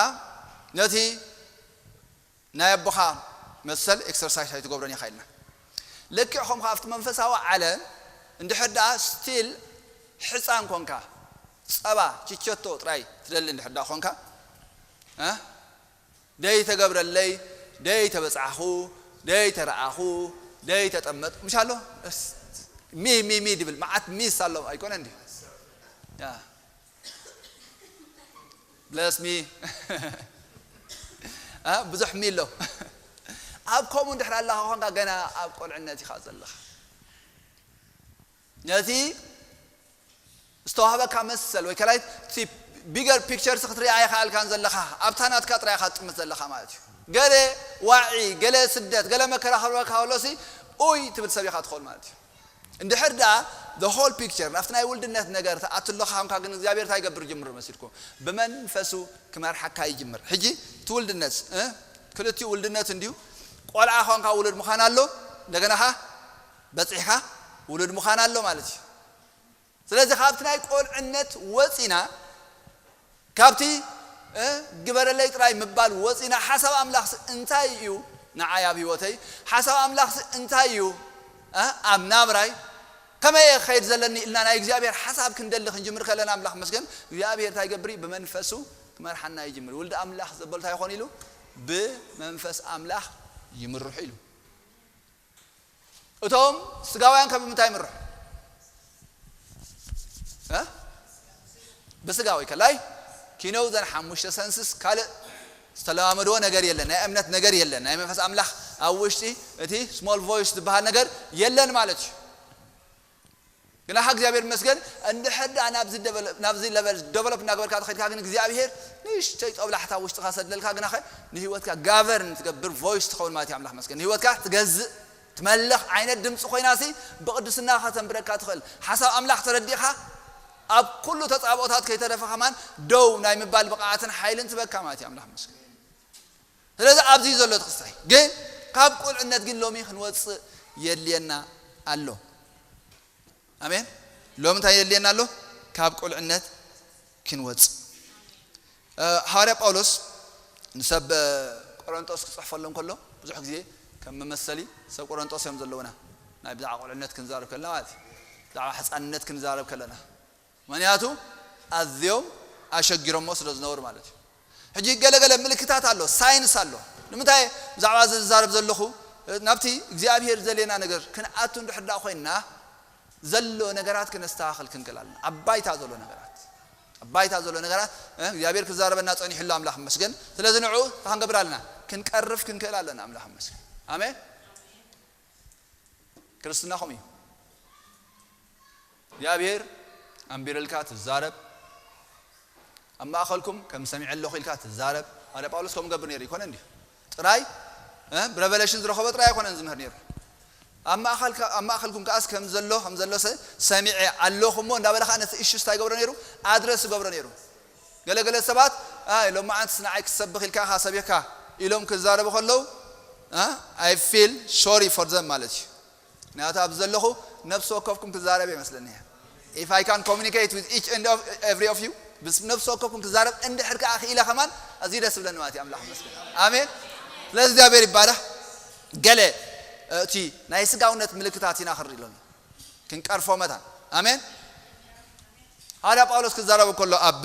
ነቲ ናይ ኣቦኻ መሰል ኤክሰርሳይስ ኣይትገብሮን ኢኻ ኢልና። ልክዕ ከምኡ ኣብቲ መንፈሳዊ ዓለም እንድሕር ደኣ ስቲል ሕፃን ኮንካ ጸባ ችቸቶ ጥራይ ትደሊ እንድሕር ደኣ ኮንካ እ? ደይ ተገብረለይ፣ ደይ ተበጻሕኹ፣ ደይ ተረኣኹ፣ ደይ ተጠመጥ ምሽ ኣሎ። እስ- ሚ ሚ ሚ ድብል መዓት ሚስ ኣሎ ኣይኮነ እንዲ ያ ብለስ ሚ አ ብዙሕ ሚ ኣሎ። ኣብ ከምኡ እንድሕር ኣለኻ ኾንካ ገና ኣብ ቆልዕነት ኢኻ ዘለኻ። ነቲ ዝተዋህበካ መሰል ወይ ከላይ እቲ ቢገር ፒክቸርስ ክትርኢ ኣይኸኣልካን ዘለኻ ኣብታ ናትካ ጥራይ ኢኻ ትጥምት ዘለኻ ማለት እዩ። ገለ ዋዒ፣ ገለ ስደት፣ ገለ መከራ ክረበካ ከሎሲ ኡይ ትብል ሰብ ኢኻ ትኾን ማለት እዩ። እንድሕር ደኣ the whole picture ናብቲ ናይ ውልድነት ነገር ተኣትሎ ኻንካ ግን እግዚኣብሔር እንታይ ይገብር ጅምር መሲልኩም ብመንፈሱ ክመርሓካ ይጅምር። ሕጂ እቲ ውልድነት እ? ክልቲኡ ውልድነት እንዲዩ ቆልዓ ኳንካ ውሉድ ምዃን ኣሎ እንደገና ኻ በጺሕካ ውሉድ ምዃን ኣሎ ማለት እዩ። ስለዚ ካብቲ ናይ ቆልዕነት ወጺና ካብቲ እ፣ ግበረለይ ጥራይ ምባል ወጺና ሓሳብ ኣምላኽስ እንታይ እዩ ንዓይ ኣብ ህይወተይ ሓሳብ ኣምላኽስ እንታይ እዩ እ፣ ኣብ ናብራይ ከመይ እየ ክኸይድ ዘለኒ ኢልና ናይ እግዚኣብሔር ሓሳብ ክንደሊ ክንጅምር ከለና ኣምላኽ መስገን እግዚኣብሔር እንታይ ይገብር እዩ? ብመንፈሱ ክመርሓና ይጅምር። ውልዲ ኣምላኽ ዘበሉ እንታይ ይኾን ኢሉ? ብመንፈስ ኣምላኽ ይምርሑ ኢሉ። እቶም ስጋውያን ከ ብምንታይ ይምርሑ? እ? ብስጋ ወይ ከላይ ኪነው ዘን ሓሙሽተ ሰንስስ ካልእ ዝተለማመድዎ ነገር የለን። ናይ እምነት ነገር የለን። ናይ መንፈስ ኣምላኽ ኣብ ውሽጢ እቲ ስሞል ቮይስ ዝበሃል ነገር የለን ማለት እዩ። ግናኻ እግዚኣብሔር ይመስገን እንድሕር ደኣ ናብዚ ደቨሎ- ናብዚ ለቨል ደቨሎፕ እናገበርካ ትኸድካ ግን እግዚኣብሔር ንእሽተይ ጦብላሕታ ውሽጥኻ ሰድለልካ ግናኸ ንህይወትካ ጋቨርን ትገብር ቮይስ ትኸውን ማለት እዩ። ኣምላኽ መስገን ንህይወትካ ትገዝእ ትመልኽ ዓይነት ድምፂ ኮይናሲ ብቕድስና ከተንብረካ ትኽእል ሓሳብ ኣምላኽ ተረዲእኻ ኣብ ኩሉ ተፃብኦታት ከይተረፈ ከማን ደው ናይ ምባል ብቕዓትን ሓይልን ትበካ ማለት እዩ። ኣምላኽ መስገን ስለዚ ኣብዚ ዘሎ ትኽስታይ ግን ካብ ቁልዕነት ግን ሎሚ ክንወፅእ የድልየና ኣሎ። ኣሜን። ሎሚ እንታይ የድልየና ኣሎ? ካብ ቁልዕነት ክንወፅእ። እ፣ ሃዋርያ ጳውሎስ ንሰብ እ፣ ቆሮንጦስ ክፅሕፈሎም ከሎ ብዙሕ ግዜ ከም መመሰሊ ሰብ ቆሮንጦስ እዮም ዘለውና። ናይ ብዛዕባ ቁልዕነት ክንዛረብ ከለና ማለት እዩ። ብዛዕባ ሕፃንነት ክንዛረብ ከለና ምክንያቱ ኣዝዮም ኣሸጊሮሞ ስለ ዝነበሩ ማለት እዩ። ሕጂ ገለገለ ምልክታት ኣሎ፣ ሳይንስ ኣሎ። ንምንታይ ብዛዕባ እዚ ዝዛረብ ዘለኹ ናብቲ እግዚኣብሔር ዘሌና ነገር ክንኣቱ እንድሕር ዳ ኮይንና ዘሎ ነገራት ክነስተኻኽል ክንክእል ኣለና። ኣብ ባይታ ዘሎ ነገራት ኣብ ባይታ ዘሎ ነገራት እ፣ እግዚኣብሔር ክዛረበና ጸኒሑ ኣሎ ኣምላኽ መስገን። ስለዚ ንዑ ክንገብር ኣለና ክንቀርፍ ክንክእል ኣለና ኣምላኽ መስገን። ኣሜን። ክርስትና ከምኡ እዩ። እግዚኣብሔር ኣንቢርልካ ትዛረብ ኣብ ማእኸልኩም ከም ሰሚዐ ኣለኹ ኢልካ ትዛረብ። ሃዋርያ ጳውሎስ ከምኡ ገብር ነይሩ ይኮነ እንዲዩ ጥራይ እ፣ ብረቨሌሽን ዝረኸቦ ጥራይ ኣይኮነን ዝምህር ነይሩ። ኣብ ማእኸልካ-፣ ኣብ ማእኸልኩም ከኣስ ከም ዘሎ፣ ከም ዘሎ ሰ-፣ ሰሚዐ ኣለኹ እሞ እንዳበለ ከዓ ነቲ እሹ እንታይ ይገብሮ ነይሩ? ኣድረስ ይገብሮ ነይሩ። ገለገለ ሰባት፣ ኣይ፣ ሎማዓንትስ ንዓይ ክሰብኽ ኢልካ ኢኻ ሰቢኽካ ኢሎም ክዛረቡ ከለዉ፣ ኣ፣ I feel sorry for them ማለት እዩ። ምክንያቱ ኣብዚ ዘለኹ ነፍሲ ወከፍኩም ክዛረብ ይመስለኒ። If I can communicate with each and of every of you፣ ምስ ነፍሲ ወከፍኩም ክዛረብ እንድሕር ከኣ ክኢለ ከማን ኣዝዩ ደስ ዝብለኒ ማለት እዩ። ኣምላኽ ይመስገን። ኣሜን። ስለዚ እግዚኣብሔር ይባረኽ። ገለ፣ እ፣ እቲ ናይ ስጋውነት ምልክታት ኢና ክንርኢ ኣለና። ክንቀርፎ መታን። ኣሜን። ሃዋርያ ጳውሎስ ክዛረብ ከሎ ኣብ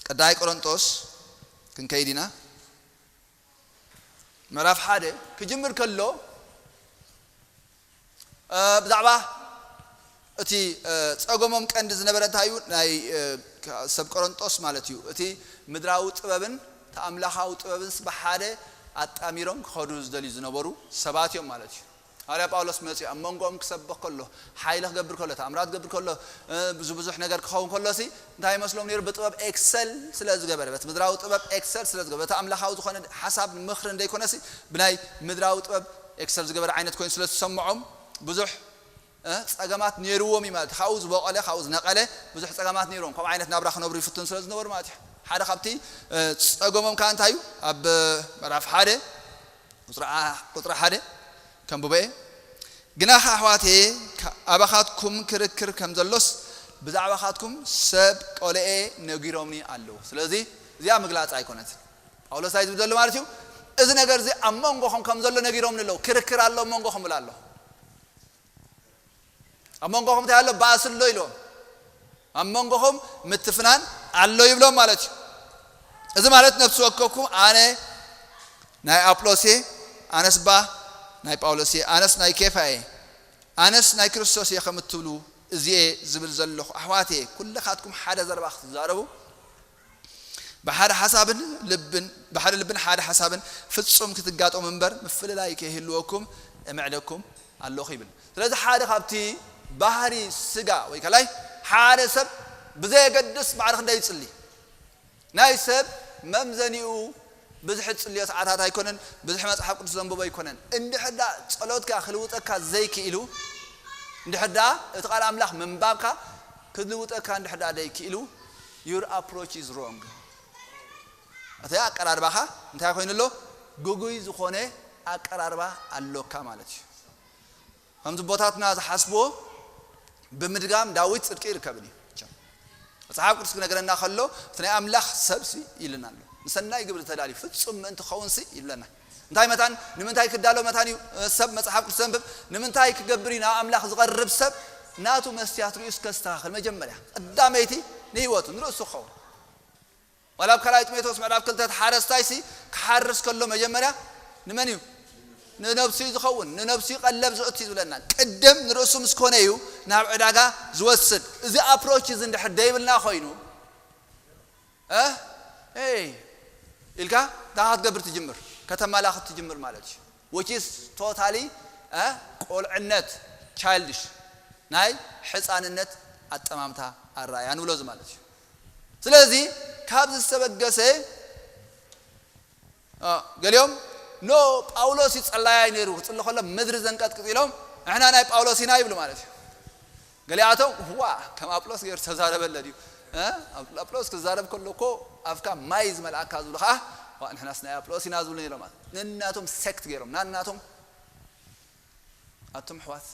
ቀዳማይ ቆሮንጦስ ክንከይድ ኢና። ምዕራፍ ሓደ ክጅምር ከሎ፣ እ፣ ብዛዕባ እቲ፣ እ፣ ጸገሞም ቀንዲ ዝነበረ እንታይ እዩ? ናይ፣ እ፣ ከ-፣ ሰብ ቆሮንጦስ ማለት እዩ። እቲ ምድራዊ ጥበብን እቲ ኣምላኻዊ ጥበብንስ ብሓደ ኣጣሚሮም ክኸዱ ዝደልዩ ዝነበሩ ሰባት እዮም ማለት እዩ። ሃዋርያ ጳውሎስ መጺኡ ኣብ መንጎኦም ክሰብኽ ከሎ፣ ሓይሊ ክገብር ከሎ፣ ተኣምራት ክገብር ከሎ፣ እ፣ ብዙ ብዙሕ ነገር ክኸውን ከሎሲ እንታይ ይመስሎም ነይሩ? ብጥበብ ኤክሰል ስለ ዝገበረ፣ በቲ ምድራዊ ጥበብ ኤክሰል ስለ ዝገበረ፣ በቲ ኣምላኻዊ ዝኾነ ሓሳብ ምኽሪ እንደይኮነሲ ብናይ ምድራዊ ጥበብ ኤክሰል ዝገበረ ዓይነት ኮይኑ ስለ ዝሰምዖም ብዙሕ፣ እ፣ ጸገማት ነይርዎም እዩ ማለት እዩ። ካብኡ ዝበቐለ፣ ካብኡ ዝነቐለ ብዙሕ ጸገማት ነይርዎም። ከምኡ ዓይነት ናብራ ክነብሩ ይፍትኑ ስለ ዝነበሩ ማለት እዩ። ሓደ ካብቲ፣ እ፣ ጸገሞም ከኣ እንታይ እዩ? ኣብ ምዕራፍ ሓደ ቁጽሪ ዓ-፣ ቁጽሪ ሓደ ከንብቦ እየ። ግናኸ ኣሕዋተየ፣ ካ-፣ ኣባኻትኩም ክርክር ከም ዘሎስ ብዛዕባኻትኩም ሰብ ቆልኤ ነጊሮምኒ ኣለዉ። ስለዚ እዚኣ ምግላጽ ኣይኮነትን። ጳውሎስ እንታይ ዝብል ዘሎ ማለት እዩ? እዚ ነገር እዚ ኣብ መንጎኹም ከም ዘሎ ነጊሮምኒ ኣለዉ። ክርክር ኣሎ ኣብ መንጎኹም ብላ ኣሎ። ኣብ መንጎኹም እንታይ ኣሎ? ባእሲ ኣሎ ኢልዎም። ኣብ መንጎኹም ምትፍናን ኣሎ ይብሎም ማለት እዩ። እዚ ማለት ነፍሲ ወከፍኩም ኣነ ናይ ኣጵሎስ እየ፣ ኣነስ ባ ናይ ጳውሎስ እየ፣ ኣነስ ናይ ኬፋ እየ፣ ኣነስ ናይ ክርስቶስ እየ ከም እትብሉ እዚ እየ ዝብል ዘለኹ። ኣሕዋት እየ፣ ኩልኻትኩም ሓደ ዘረባ ክትዛረቡ ብሓደ ሓሳብን ልብን፣ ብሓደ ልብን ሓደ ሓሳብን ፍጹም ክትጋጠሙ እምበር ምፍልላይ ከይህልወኩም እምዕደኩም ኣለኹ ይብል። ስለዚ ሓደ ካብቲ ባህሪ ስጋ ወይ ከላይ ሓደ ሰብ ብዘየገድስ ማዕረ ክንደይ ይጽሊ? ናይ ሰብ መምዘኒኡ ብዙሕ ዝጽልዮ ሰዓታት ኣይኮነን፣ ብዙሕ መጽሓፍ ቅዱስ ዘንብቦ ኣይኮነን። እንድሕር ደኣ ጸሎትካ ክልውጠካ ዘይክኢሉ፣ እንድሕር ደኣ እቲ ቃል ኣምላኽ ምንባብካ ክልውጠካ እንድሕር ደኣ ዘይክኢሉ፣ your approach is wrong። እቲ ኣቀራርባኻ እንታይ ኮይኑ ኣሎ? ግጉይ ዝኾነ ኣቀራርባ ኣሎካ ማለት እዩ። ከምዚ ኣቦታትና ዝሓስብዎ ብምድጋም ዳዊት ጽድቂ ይርከብን እዩ። መጽሓፍ ቅዱስ ክነግረና ከሎ እቲ ናይ ኣምላኽ ሰብሲ ኢልና ኣሎ። ንሰናይ ግብሪ ተዳልዩ ፍጹም ምእንቲ ክኸውንሲ ይብለና። እንታይ መታን፣ ንምንታይ ክዳሎ መታን እዩ ሰብ መጽሓፍ ቅዱስ ዘንብብ? ንምንታይ ክገብር እዩ ናብ ኣምላኽ ዝቐርብ ሰብ? ናቱ መስትያት ርእሱ ከስተኻኽል መጀመርያ። ቀዳመይቲ ንህይወቱ፣ ንርእሱ ክኸውን። ዋላ ኣብ ካልኣይ ጢሞቴዎስ ምዕራፍ ክልተ እቲ ሓረስታይሲ ክሓርስ ከሎ መጀመርያ ንመን እዩ? ንነብሱ እዩ ዝኸውን፣ ንነብሱ እዩ ቀለብ ዘእቱ እዩ ዝብለና። ቅድም ንርእሱ ምስ ኮነ እዩ ናብ ዕዳጋ ዝወስድ። እዚ ኣፕሮች እዚ እንድሕር ደይብልና ኮይኑ፣ እ? ኤይ ኢልካ እንታይ ክትገብር ትጅምር? ከተመላኽት ትጅምር ማለት እዩ። Which is totally፣ እ፣ ቆልዕነት፣ ቻይልድሽ፣ ናይ ሕፃንነት ኣጠማምታ ኣረኣያ ንብሎ እዚ ማለት እዩ። ስለዚ ካብዚ ዝተበገሰ፣ እ፣ ገሊኦም ኖ ጳውሎስ እዩ ጸላያይ ነይሩ፣ ክጽሊ ከሎ ምድሪ ዘንቀጥቅጥ ኢሎም ንሕና ናይ ጳውሎስ ኢና ይብሉ ማለት እዩ። ገሊኣቶም ዋ ከም ኣጵሎስ ገይሩ ተዛረበለ ድዩ? እ? ኣፕ-፣ ኣጵሎስ ክዛረብ ከሎ እኮ ኣፍካ ማይ ዝመልኣካ ዝብሉ ከዓ ዋ ንሕናስ ናይ ኣጵሎስ ኢና ዝብሉ ነይሮም ማለት። ነናቶም ሴክት ገይሮም፣ ናናቶም ኣቱም ኣሕዋት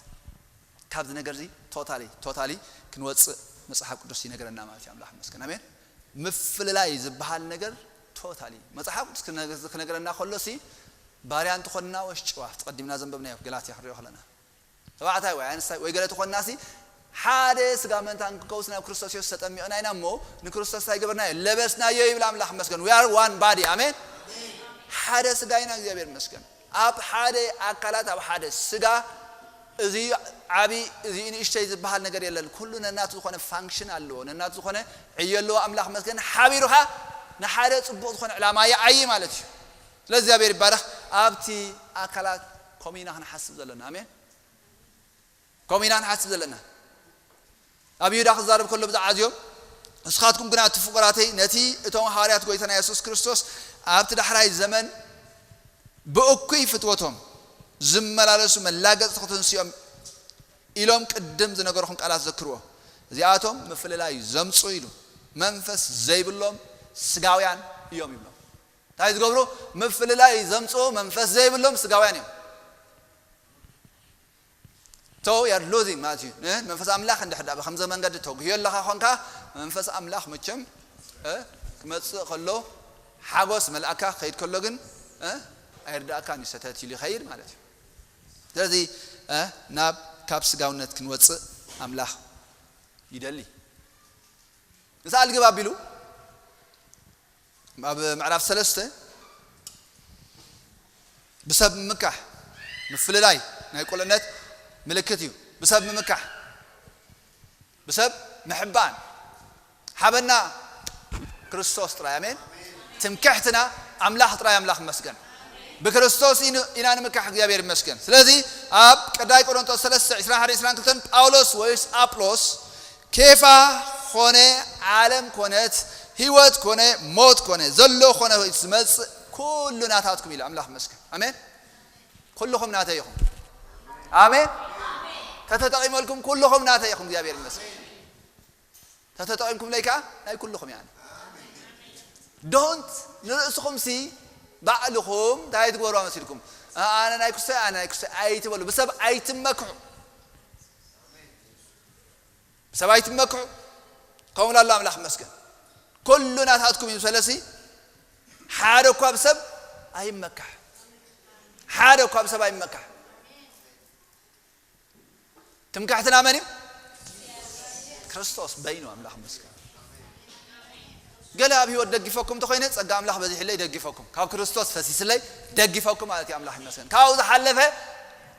ካብዚ ነገር እዚ ቶታሊ፣ ቶታሊ ክንወፅእ መፅሓፍ ቅዱስ ይነግረና ማለት እዩ። ኣምላኽ ይመስገን። ኣሜን። ምፍልላይ ዝበሃል ነገር ቶታሊ መፅሓፍ ቅዱስ ክነገ-፣ ክነግረና ከሎ ሲ ባርያ እንተኾንና ወሽ ጭዋ፣ ተቐዲምና ዘንበብናዮ ገላትያ ክንሪኦ ከለና ተባዕታይ ወይ ኣንስታይ ወይ ገለ ተኾንና ሲ ሓደ ስጋ መንታን ክንከውስ ናብ ክርስቶስ የሱስ ተጠሚቕና ኢና እሞ ንክርስቶስ እንታይ ገበርናዮ? ለበስናዮ ይብል ኣምላኽ ይመስገን። We are one body። ኣሜን። ሓደ ስጋ ኢና፣ እግዚኣብሔር ይመስገን። ኣብ ሓደ ኣካላት፣ ኣብ ሓደ ስጋ እዚ ዓቢ እዚ ንእሽተይ ዝበሃል ነገር የለን። ኩሉ ነናቱ ዝኾነ ፋንክሽን ኣለዎ፣ ነናቱ ዝኾነ ዕዮ ኣለዎ። ኣምላኽ ይመስገን። ሓቢሩኻ ንሓደ ጽቡቕ ዝኾነ ዕላማ ይዓዪ ማለት እዩ። ስለዚ እግዚኣብሔር ይባረኽ። ኣብቲ ኣካላት ከምኡ ኢና ክንሓስብ ዘለና። ኣሜን። ከምኡ ኢና ንሓስብ ዘለና። ኣብ ይሁዳ ክዛረብ ከሎ ብዛዕባ እዚኦም፣ ንስኻትኩም ግና እቲ ፍቑራተይ ነቲ እቶም ሃዋርያት ጎይታና የሱስ ክርስቶስ ኣብቲ ዳሕራይ ዘመን ብእኩይ ፍትወቶም ዝመላለሱ መላገጽቲ ክትንስኦም ኢሎም ቅድም ዝነገርኹም ቃላት ዘክርዎ። እዚኣቶም ምፍልላይ ዘምጹ ኢሉ። መንፈስ ዘይብሎም ስጋውያን እዮም ይብሎም። እንታይ ዝገብሩ? ምፍልላይ ዘምጹ መንፈስ ዘይብሎም ስጋውያን እዮም። So you are losing ማለት እዩ። እ? መንፈስ ኣምላኽ እንድሕር ዳ ብከምዚ መንገዲ ተጉህዮ ኣለኻ ኾንካ፣ መንፈስ ኣምላኽ መቸም፣ እ? ክመጽእ ከሎ ሓጎስ መልኣካ ክኸይድ ከሎ ግን፣ እ? ኣይርዳእካን እዩ፣ ሰተት ኢሉ ይኸይድ ማለት እዩ። ስለዚ፣ እ? ናብ ካብ ስጋውነት ክንወጽእ ኣምላኽ ይደሊ። ንስኣ ልግብ ኣቢሉ ኣብ ምዕራፍ ሰለስተ ብሰብ ምምካሕ፣ ምፍልላይ ናይ ቁልዕነት ምልክት እዩ። ብሰብ ምምካሕ፣ ብሰብ ምሕባን ሓበና ክርስቶስ ጥራይ። ኣሜን። ትምክሕትና ኣምላኽ ጥራይ። ኣምላኽ ይመስገን። ብክርስቶስ ኢኑ- ኢና ንምካሕ። እግዚኣብሔር ይመስገን። ስለዚ ኣብ ቀዳይ ቆሮንቶስ ሰለስተ ዕስራን ሓደ ዕስራን ክልተን ጳውሎስ ወይስ ኣጵሎስ፣ ኬፋ ኾነ ዓለም ኮነት፣ ህይወት ኮነ ሞት ኮነ፣ ዘሎ ኮነ ወይ ዝመጽእ፣ ኩሉ ናታትኩም ኢሉ። ኣምላኽ ይመስገን። ኣሜን። ኩልኹም ናተይ ኢኹም። ኣሜን። ተተጠቒመልኩም ኩልኹም ናተይ ኢኹም። እግዚኣብሔር ይመስገን። ተተጠቒምኩም ለይ ከዓ ናይ ኩልኹም እያ። ዶንት ንርእስኹም ሲ ባዕልኹም እንታይ ትግበሩ መሲልኩም? ኣነ ናይ ክስታይ፣ ኣነ ናይ ክስታይ ኣይትበሉ። ብሰብ ኣይትመክሑ። ብሰብ ኣይትመክሑ። ከምኡ ኣሎ ኣምላኽ ይመስገን። ኩሉ ናታትኩም እዩ። ስለሲ ሓደ እኳ ብሰብ ኣይመካሕ። ሓደ እኳ ብሰብ ኣይመካሕ። ትምክሕትና መን እዩ? ክርስቶስ በይኑ። ኣምላኽ ይመስገን። ገለ ኣብ ህይወት ደጊፈኩም እንተኾይነ፣ ጸጋ ኣምላኽ በዚሕለይ ደጊፈኩም፣ ካብ ክርስቶስ ፈሲስለይ ደጊፈኩም ማለት እዩ። ኣምላኽ ይመስገን። ካብኡ ዝሓለፈ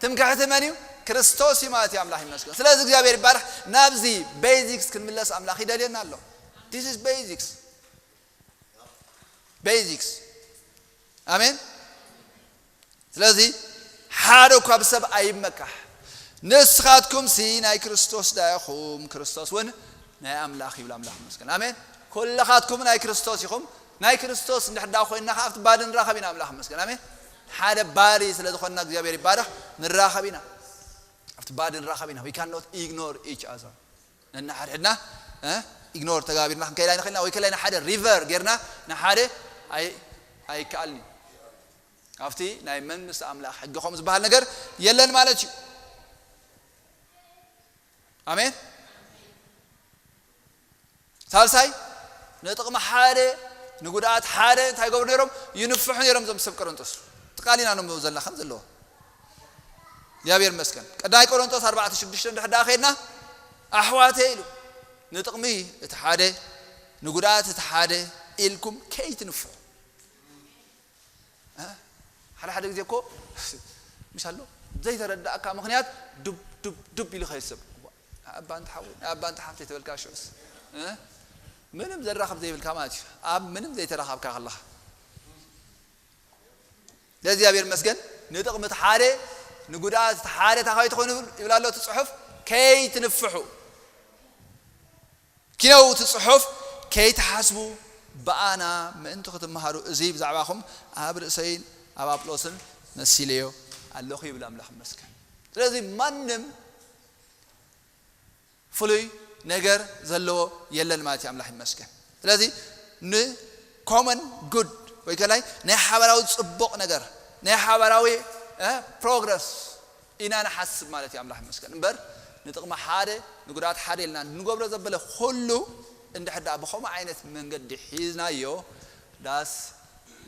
ትምክሕቲ መን እዩ? ክርስቶስ እዩ ማለት እዩ። ኣምላኽ ይመስገን። ስለዚ እግዚኣብሔር ይባረኽ። ናብዚ ቤዚክስ ክንምለስ ኣምላኽ ይደልየና ኣሎ። This is basics። ቤዚክስ። ኣሜን። ስለዚ ሓደ እኳ ብሰብ ኣይመካሕ። ንስኻትኩም ሲ ናይ ክርስቶስ ዳኢኹም፣ ክርስቶስ እውን ናይ ኣምላኽ ይብል። ኣምላኽ ይመስገን። ኣሜን። ኩልኻትኩም ናይ ክርስቶስ ኢኹም። ናይ ክርስቶስ እንድሕር ዳ ኮይንና ከኣ ኣብቲ ባዲ ንራኸብ ኢና። ኣምላኽ ይመስገን። ኣሜን። ሓደ ባዲ ስለ ዝኾንና እግዚኣብሔር ይባረኽ። ንራኸብ ኢና። ኣብቲ ባዲ ንራኸብ ኢና። We cannot ignore each other። ነንሓድሕድና፣ እ፣ ኢግኖር ተጋቢርና ክንከይድ ኣይንኽእልና፣ ወይ ከላይ ንሓደ ሪቨር ጌርና ንሓደ ኣይ-፣ ኣይከኣልን እዩ። ኣብቲ ናይ መንግስቲ ኣምላኽ ሕጊ ከምኡ ዝበሃል ነገር የለን ማለት እዩ። ኣሜን። ሳልሳይ፣ ንጥቕሚ ሓደ፣ ንጉድኣት ሓደ እንታይ ገብሩ ነይሮም? ይንፍሑ ነይሮም እዞም ሰብ ቆሮንቶስ። ጥቃሊና ነንብቦ ዘለና ከም ዘለዎ። እግዚኣብሔር ይመስገን። ቀዳማይ ቆሮንቶስ ኣርባዕተ ሽዱሽተ እንድሕር ደኣ ከይድና፣ ኣሕዋተይ ኢሉ፣ ንጥቕሚ እቲ ሓደ፣ ንጉድኣት እቲ ሓደ ኢልኩም ከይትንፍሑ። እ? ሓደ ሓደ ግዜ እኮ፣ ምሽ ኣሎ፣ ዘይተረዳእካ ምኽንያት ዱብ፣ ዱብ፣ ዱብ ኢሉ ኸይሰብ። ኣባ እንተ ሓወይ፣ ኣባ እንተ ሓፍተይ ተበልካ ሽዑስ። እ? ምንም ዘራኽብ ዘይብልካ ማለት እዩ። ኣብ ምንም ዘይተራኻብካ ከለኻ። ለእግዚኣብሔር ይመስገን፣ ንጥቕሚ እቲ ሓደ፣ ንጉድኣት እቲ ሓደ፣ እንታይ ከይትኾኑ ይብል ኣሎ እቲ ጽሑፍ፣ ከይትንፍሑ። ኪነው እቲ ጽሑፍ፣ ከይትሓስቡ፣ ብኣና ምእንቲ ክትመሃሩ፣ እዚ ብዛዕባኹም ኣብ ርእሰይን ኣብ ኣጵሎስን መሲለዮ ኣለኹ ይብል ኣምላኽ ይመስገን። ስለዚ ማንም ፍሉይ ነገር ዘለዎ የለን ማለት እዩ። ኣምላኽ ይመስገን። ስለዚ ንኮመን ጉድ ወይ ከላይ ናይ ሓበራዊ ጽቡቕ ነገር፣ ናይ ሓበራዊ፣ እ፣ ፕሮግረስ ኢና ንሓስብ ማለት እዩ። ኣምላኽ ይመስገን። እምበር ንጥቕሚ ሓደ ንጉድኣት ሓደ ኢልና ንገብሮ ዘበለ ኩሉ እንድሕር ደኣ ብኸምኡ ዓይነት መንገዲ ሒዝናዮ፣ ዳስ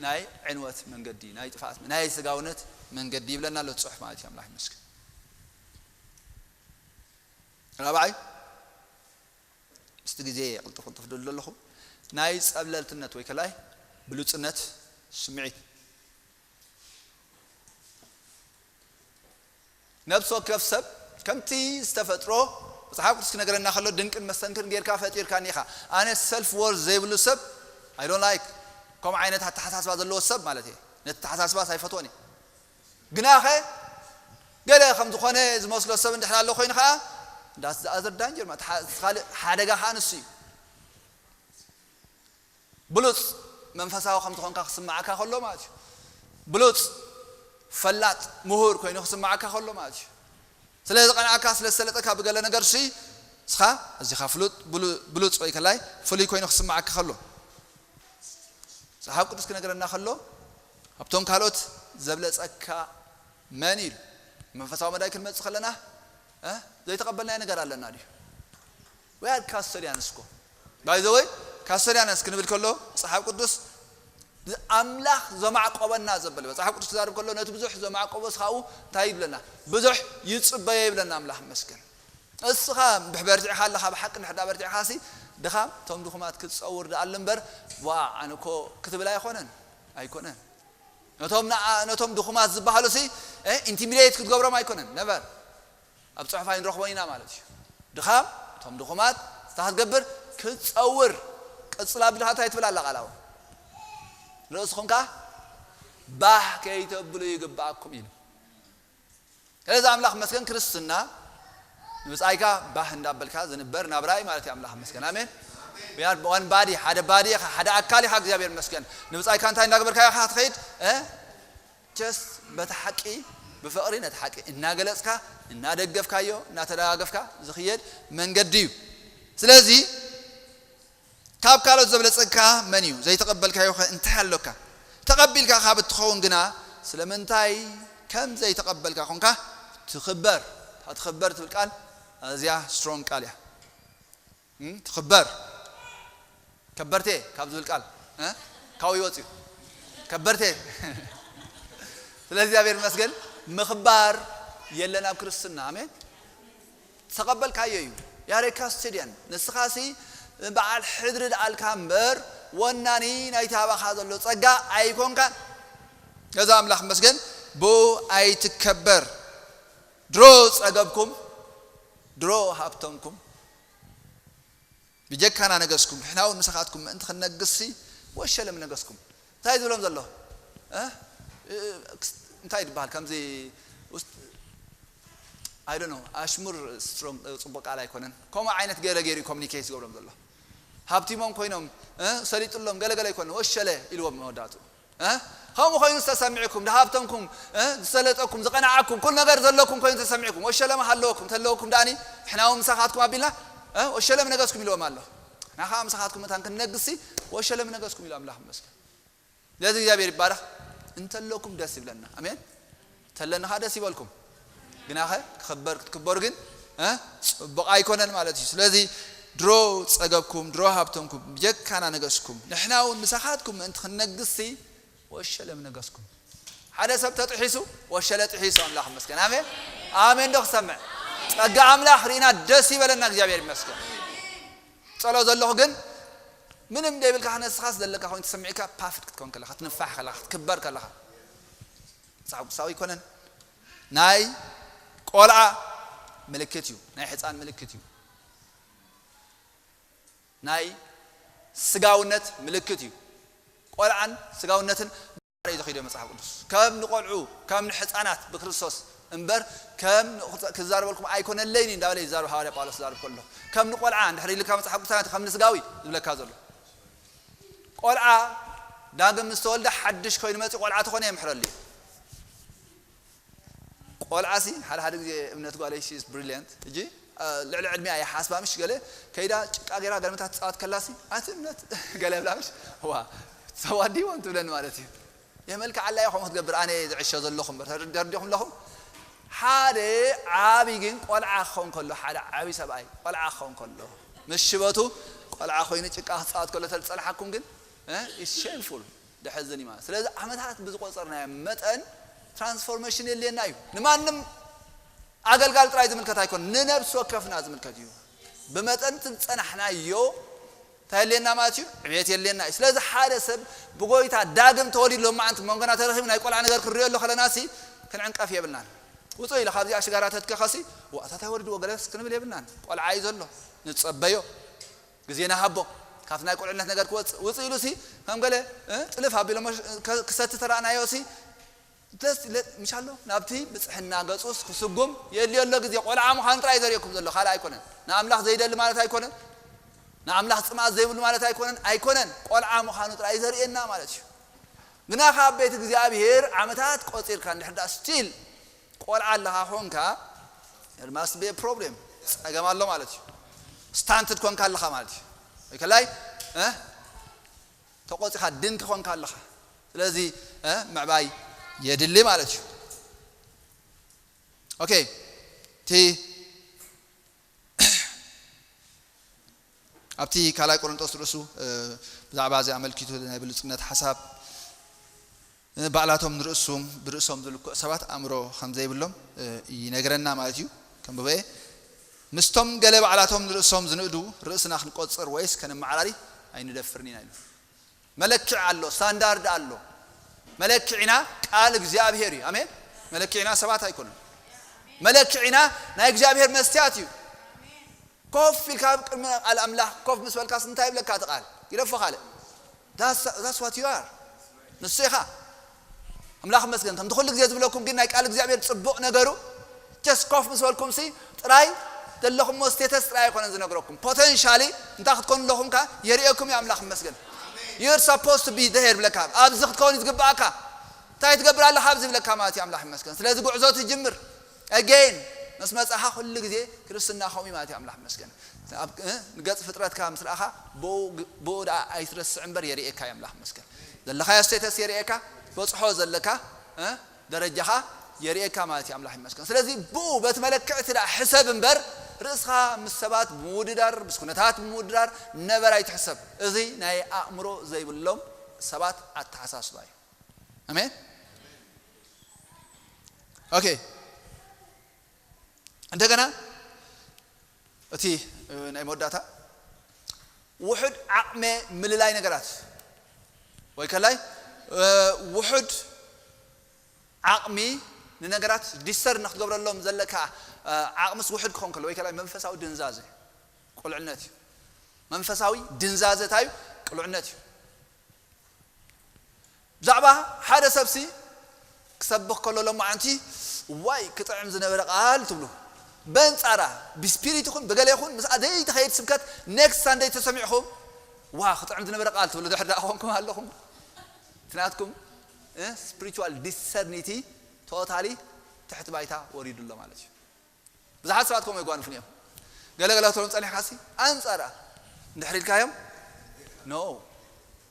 ናይ ዕንወት መንገዲ፣ ናይ ጥፍኣት፣ ናይ ስጋውነት መንገዲ ይብለና ኣሎ ጽሑፍ ማለት እዩ። ኣምላኽ ይመስገን። ራብዓይ፣ ምስቲ ግዜ ቅልጥፍ ቅልጥፍ ድብል ኣለኹ። ናይ ጸብለልትነት ወይ ከላይ ብሉጽነት ስምዒት። ነብሲ ወከፍ ሰብ ከምቲ ዝተፈጥሮ መጽሓፍ ቅዱስ ክነገረና ከሎ ድንቅን መስተንክርን ጌርካ ፈጢርካኒ ኢኻ። ኣነ ሰልፍ ወርዝ ዘይብሉ ሰብ I don't like። ከምኡ ዓይነት ኣተሓሳስባ ዘለዎ ሰብ ማለት እየ። ነቲ ኣተሓሳስባስ ኣይፈትዎን እየ። ግናኸ ገለ ከም ዝኾነ ዝመስሎ ሰብ እንድሕር ኣሎ ኮይኑ ኸዓ፣ that's the other danger ማለት ሓ-፣ እቲ ካልእ ሓደጋ ኸዓ ንሱ እዩ። ብሉጽ መንፈሳዊ ከም ዝኾንካ ክስምዓካ ከሎ ማለት እዩ። ብሉጽ ፈላጥ ምሁር ኮይኑ ክስማዓካ ከሎ ማለት እዩ። ስለ ዝቐንዓካ፣ ስለ ዝሰለጠካ ብገለ ነገር ሲ እስኻ እዚኻ ፍሉጥ ብሉ- ብሉጽ ወይ ከላይ ፍሉይ ኮይኑ ክስማዓካ ከሎ፣ መጽሓፍ ቅዱስ ክነግረና ከሎ፣ ኣብቶም ካልኦት ዘብለጸካ መን ኢሉ? መንፈሳዊ መዳይ ክንመጽእ ከለና እ ዘይተቐበልናዮ ነገር ኣለና ድዩ? We are Castilians እኮ። By the way, Castilians ክንብል ከሎ መጽሓፍ ቅዱስ ኣምላኽ ዘማዕቆበና ዘበለ መጽሓፍ ቅዱስ ክዛረብ ከሎ፣ ነቲ ብዙሕ ዘማዕቆቦ ስኻኡ እንታይ ይብለና? ብዙሕ ይጽበዮ ይብለና። ኣምላኽ ይመስገን። እስኻ ብሕበርትዕኻ ኣለኻ፣ ብሓቂ እንድሕር ዳ በርትዕኻ ሲ ድኻም እቶም ድኹማት ክትጸውር ደኣ ኣሎ እምበር፣ ዋ ኣነ እኮ ክትብል ኣይኮነን፣ ኣይኮነን። ነቶም ነኣ- ነቶም ድኹማት ዝበሃሉ ሲ እ ኢንቲሚዴት ክትገብሮም ኣይኮነን፣ ነቨር። ኣብ ጽሑፍ ኣይንረኽቦ ኢና ማለት እዩ። ድኻም እቶም ድኹማት ስታ ክትገብር ክትጸውር፣ ቅጽላ ብድኻ እንታይ ትብል ኣላ ቃላዊ? ርእስኹም ከኣ ባህ ከይተብሉ ይግብኣኩም ኢሉ። ስለዚ ኣምላኽ መስገን ክርስትና ንብጻይካ ባህ እንዳበልካ ዝንበር ናብራይ ማለት እዩ። ኣምላኽ መስገን ኣሜን። We are one body፣ ሓደ ባዲ ኢኻ፣ ሓደ ኣካል ኢኻ። እግዚኣብሔር መስገን ንብጻይካ እንታይ እንዳገበርካ ኢኻ ትኸይድ እ just በቲ ሓቂ ብፍቕሪ ነቲ ሓቂ እናገለጽካ እናደገፍካዮ እናተደጋገፍካ ዝኽየድ መንገዲ እዩ። ስለዚ ካብ ካልኦት ዘብለጸካ መን እዩ? ዘይተቐበልካዮ ኸ እንታይ ኣሎካ? ተቐቢልካ ካብ እትኸውን ግና ስለምንታይ ከም ዘይተቐበልካ ኾንካ ትኽበር? እታ ትኽበር ትብል ቃል ኣዝያ ስትሮንግ ቃል እያ። እም፣ ትኽበር። ከበርቴ ካብ ዝብል ቃል እ? ካው ይወጽ እዩ። ከበርቴ። ስለዚ እግዚኣብሔር ይመስገን ምኽባር የለን ኣብ ክርስትና። ኣሜን። ተቐበልካዮ እዩ። ያሬካ ስቴድያን ንስኻሲ በዓል ሕድሪ ደኣልካ እምበር ወናኒ ናይቲ ኣባኻ ዘሎ ጸጋ ኣይኮንካን። ገዛ ኣምላኽ መስገን ብኡ ኣይትከበር። ድሮ ጸገብኩም፣ ድሮ ሃብተምኩም፣ ብጀካና ነገስኩም፣ ንሕና እውን ምሳኻትኩም ምእንቲ ክንነግስሲ ወሸለ ምነገስኩም። እንታይ ዝብሎም ዘሎ እ? እ፣ እንታይ ይበሃል ከምዚ ውስጥ I don't know ኣሽሙር ስትሮንግ ጽቡቅ ቃል ኣይኮነን። ከምኡ ዓይነት ገለ ገይሩ ኮሚኒኬት ዝገብሮም ዘሎ ሃብቲሞም ኮይኖም እ፣ ሰሊጥሎም ገለገለ ኣይኮነ ወሸለ ኢልዎም መወዳቱ እ? ከምኡ ኮይኑ ዝተሰሚዕኩም ድሃብተምኩም እ፣ ዝሰለጠኩም ዝቐናዓኩም ኩሉ ነገር ዘለኩም ኮይኑ ተሰሚዕኩም ወሸለ መሃለወኩም ተለወኩም ዳኒ ንሕና እውን ምሳኻትኩም ኣቢልና እ፣ ወሸለ ምነገስኩም ኢልዎም ኣሎ። ንኻ ምሳኻትኩም መታን ክንነግሲ ወሸለ ምነገስኩም ኢሉ ኣምላኽ ይመስገን። ስለዚ እግዚኣብሔር ይባረኽ። እንተለኩም ደስ ይብለና። ኣሜን። ተለንኻ ደስ ይበልኩም። ግናኸ ክኽበር ክትክበሩ ግን እ፣ ጽቡቕ ኣይኮነን ማለት እዩ። ስለዚ ድሮ ጸገብኩም ድሮ ሃብተምኩም ብጀካና ነገስኩም ንሕና እውን ምሳኻትኩም ምእንቲ ክንነግስሲ ወሸለም ነገስኩም። ሓደ ሰብ ተጥሒሱ ወሸለ ጥሒሱ ኣምላኽ ይመስገን። ኣሜን። ኣሜን ዶ ክሰምዕ? ጸጋ ኣምላኽ ርኢና ደስ ይበለና። እግዚኣብሔር ይመስገን። ጸሎ ዘለኹ ግን ምንም ደይብልካ ነስኻስ ዘለካ ኮይኑ ተሰሚዕካ ፓፍት ክትኮን ከለኻ ትንፋሕ ከለኻ ክትክበር ከለኻ መጽሓፍ ቅዱሳዊ ኣይኮነን። ናይ ቆልዓ ምልክት እዩ። ናይ ሕፃን ምልክት እዩ። ናይ ስጋውነት ምልክት እዩ። ቆልዓን ስጋውነትን ባሕሪ እዩ ዝኸይዶ መጽሓፍ ቅዱስ። ከም ንቆልዑ ከም ንሕፃናት ብክርስቶስ እምበር ከም ንእኹ- ክዛረበልኩም ኣይኮነለይን እንዳበለ ይዛረብ ሃዋርያ ጳውሎስ ዝዛረብ ከሎ ከም ንቆልዓ እንድሕር ኢልካ መጽሓፍ ቅዱስ ከም ንስጋዊ ዝብለካ ዘሎ ቆልዓ ዳግም ምስ ተወልደ ሓድሽ ኮይኑ መፂ ቆልዓ ተኾነ የምሕረሉ እዩ። ቆልዓ ሲ ሓደ ሓደ ግዜ እምነት ጓለይ ሲ ብሪሊያንት እጂ ልዕሊ ዕድሚያ እያ ሓስባ ምሽ ገለ ከይዳ ጭቃ ገይራ ገለመታት ትፃወት ከላሲ ኣቲ እምነት ገለ ብላ ምሽ ዋ ሰዋዲዎም ትብለኒ ማለት እዩ። የመልክዓላ እያ ከምኡ ክትገብር ኣነ ዝዕሾ ዘለኹ እምበር ተደርዲኹም ኣለኹም። ሓደ ዓቢ ግን ቆልዓ ክኸውን ከሎ ሓደ ዓቢ ሰብኣይ ቆልዓ ክኸውን ከሎ ምስ ሽበቱ ቆልዓ ኮይኑ ጭቃ ክፃወት ከሎ ተዝፀንሓኩም ግን እ፣ it's shameful። ደሐዝን እዩ ማለት ስለዚ ዓመታት ብዝቆፀርናዮ መጠን ትራንስፎርሜሽን የድልየና እዩ። ንማንም ኣገልጋሊ ጥራይ ዝምልከት ኣይኮን ንነብሲ ወከፍና ዝምልከት እዩ። ብመጠን እቲ ዝፀናሕናዮ እንታይ የድልየና ማለት እዩ ዕብየት የድልየና እዩ። ስለዚ ሓደ ሰብ ብጎይታ ዳግም ተወሊዱ ሎማዓንቲ መንጎና ተረኺቡ ናይ ቆልዓ ነገር ክንሪኦ ኣሎ ከለና ሲ ክንዕንቀፍ የብልናን። ውፁ ኢለ ካብዚኣ ሽጋራ ተትከኸሲ ዋእታታይ ወሪድዎ ገለስ ክንብል የብልናን። ቆልዓ እዩ ዘሎ ንፀበዮ ግዜ ንሃቦ ካብቲ ናይ ቁልዕነት ነገር ክወፅእ ውፅእ ኢሉ ሲ ከም ገለ እ፣ ጥልፍ ኣቢሎሞ እ፣ ከ- ክሰቲ ተረኣናዮ ሲ ደስ ይለ- ምሻሎ ናብቲ ብፅሕና ገፁስ ክስጉም የድልዮ ኣሎ ግዜ ቆልዓ ምዃኑ ጥራይ ዘርእየኩም ዘሎ ካልእ ኣይኮነን። ንኣምላኽ ዘይደሊ ማለት ኣይኮነን። ንኣምላኽ ፅምኣት ዘይብሉ ማለት ኣይኮነን ኣይኮነን ቆልዓ ምዃኑ ጥራይ ዘርእየና ማለት እዩ። ግና ካብ ቤት እግዚኣብሔር ዓመታት ቆጺርካ እንድሕር ደኣ ስቲል ቆልዓ ኣለኻ ኾንካ፣ there must be a problem፣ ጸገም ኣሎ ማለት እዩ። ስታንትድ ኮንካ ኣለኻ ማለት እዩ። ወይ ከላይ ተቆጺኻ ድንክ ኮንካ ኣለኻ። ስለዚ ምዕባይ የድሊ ማለት እዩ። ኦኬ፣ እቲ ኣብቲ ካልኣይ ቆሮንጦስ ርእሱ ብዛዕባ እዚ ኣመልኪቱ ናይ ብሉጽነት ሓሳብ ባዕላቶም ንርእሶም ብርእሶም ዝልክዑ ሰባት ኣእምሮ ከም ዘይብሎም ይነግረና ማለት እዩ። ከም ብበየ ምስቶም ገለ ባዕላቶም ንርእሶም ዝንእዱ ርእስና ክንቆጽር ወይስ ከነመዓራሪ ኣይንደፍርን ኢና ኢሉ። መለክዒ ኣሎ፣ ስታንዳርድ ኣሎ። መለክዒና ቃል እግዚኣብሔር እዩ። ኣሜን። መለክዒና ሰባት ኣይኮኑን። መለክዒና ናይ እግዚኣብሔር መስትያት እዩ። ኮፍ ኢልካ ኣብ ቅድሚ ቃል ኣምላኽ ኮፍ ምስ በልካስ እንታይ ይብለካ እቲ ቃል? ይደፎ ካልእ። That's what you are። ንሱ ኢኻ። ኣምላኽ መስገን። ከምቲ ኩሉ ግዜ ዝብለኩም ግን ናይ ቃል እግዚኣብሔር ጽቡቕ ነገሩ just ኮፍ ምስ በልኩም ሲ ጥራይ ዘለኹሞ ስቴተስ ጥራይ ኣይኮነን ዝነግረኩም። ፖተንሻሊ እንታይ ክትኮኑ ኣለኹም ከ የርእየኩም እዩ ኣምላኽ መስገን። You're supposed to be there ብለካ። ኣብዚ ክትከውን እዩ ዝግባኣካ። እንታይ ትገብር ኣለኻ ኣብዚ ብለካ ማለት እዩ ኣምላኽ መስገን። ስለዚ ጉዕዞ ትጅምር። Again ምስ መጻኻ ኩሉ ግዜ ክርስትና ከምኡ እዩ ማለት እዩ ኣምላኽ መስገን። ንገጽ ፍጥረትካ ምስ ረኣኻ ብኡ ደኣ ኣይትረስዕ እምበር የርእየካ እዩ ኣምላኽ መስገን። ዘለኻዮ ስቴተስ የርእየካ፣ በጽሖ ዘለካ ደረጃኻ የርእየካ ማለት እዩ ኣምላኽ ይመስገን። ስለዚ ብኡ በቲ መለክዕቲ ደኣ ሕሰብ እምበር ርእስኻ ምስ ሰባት ብምውድዳር ምስ ኩነታት ብምውድዳር ነበር ኣይትሕሰብ። እዚ ናይ ኣእምሮ ዘይብሎም ሰባት ኣተሓሳስባ እዩ። ኣሜን። ኦኬ፣ እንደገና እቲ ናይ መወዳእታ ውሑድ ዓቕመ ምልላይ ነገራት ወይ ከላይ ውሑድ ዓቕሚ ንነገራት ዲሰር ንክትገብረሎም ዘለካ ዓቕምስ ውሑድ ክኸውን ከሎ ወይ ከላይ መንፈሳዊ ድንዛዘ ቁልዕነት እዩ። መንፈሳዊ ድንዛዘ እንታይ እዩ? ቁልዕነት እዩ። ብዛዕባ ሓደ ሰብሲ ክሰብኽ ከሎ ሎማዓንቲ ዋይ ክጥዕም ዝነበረ ቃል ትብሉ። በንጻራ ብስፒሪት ይኹን ብገለ ይኹን ምስኣ ዘይተኸይድ ስብከት ኔክስት ሳንደይ ተሰሚዕኹም ዋ ክጥዕም ዝነበረ ቃል ትብሉ ድሕር ደኣ ኾንኩም ኣለኹም። ትናትኩም ስፒሪቹዋል ዲሰርኒቲ ቶታሊ ትሕቲ ባይታ ወሪዱ ኣሎ ማለት እዩ። ብዙሓት ሰባት ከምኡ የጓንፉን እዮም። ገለገለ ክትብሎም ጸኒሕካሲ ኣንጻራ እንድሕር ኢልካዮም no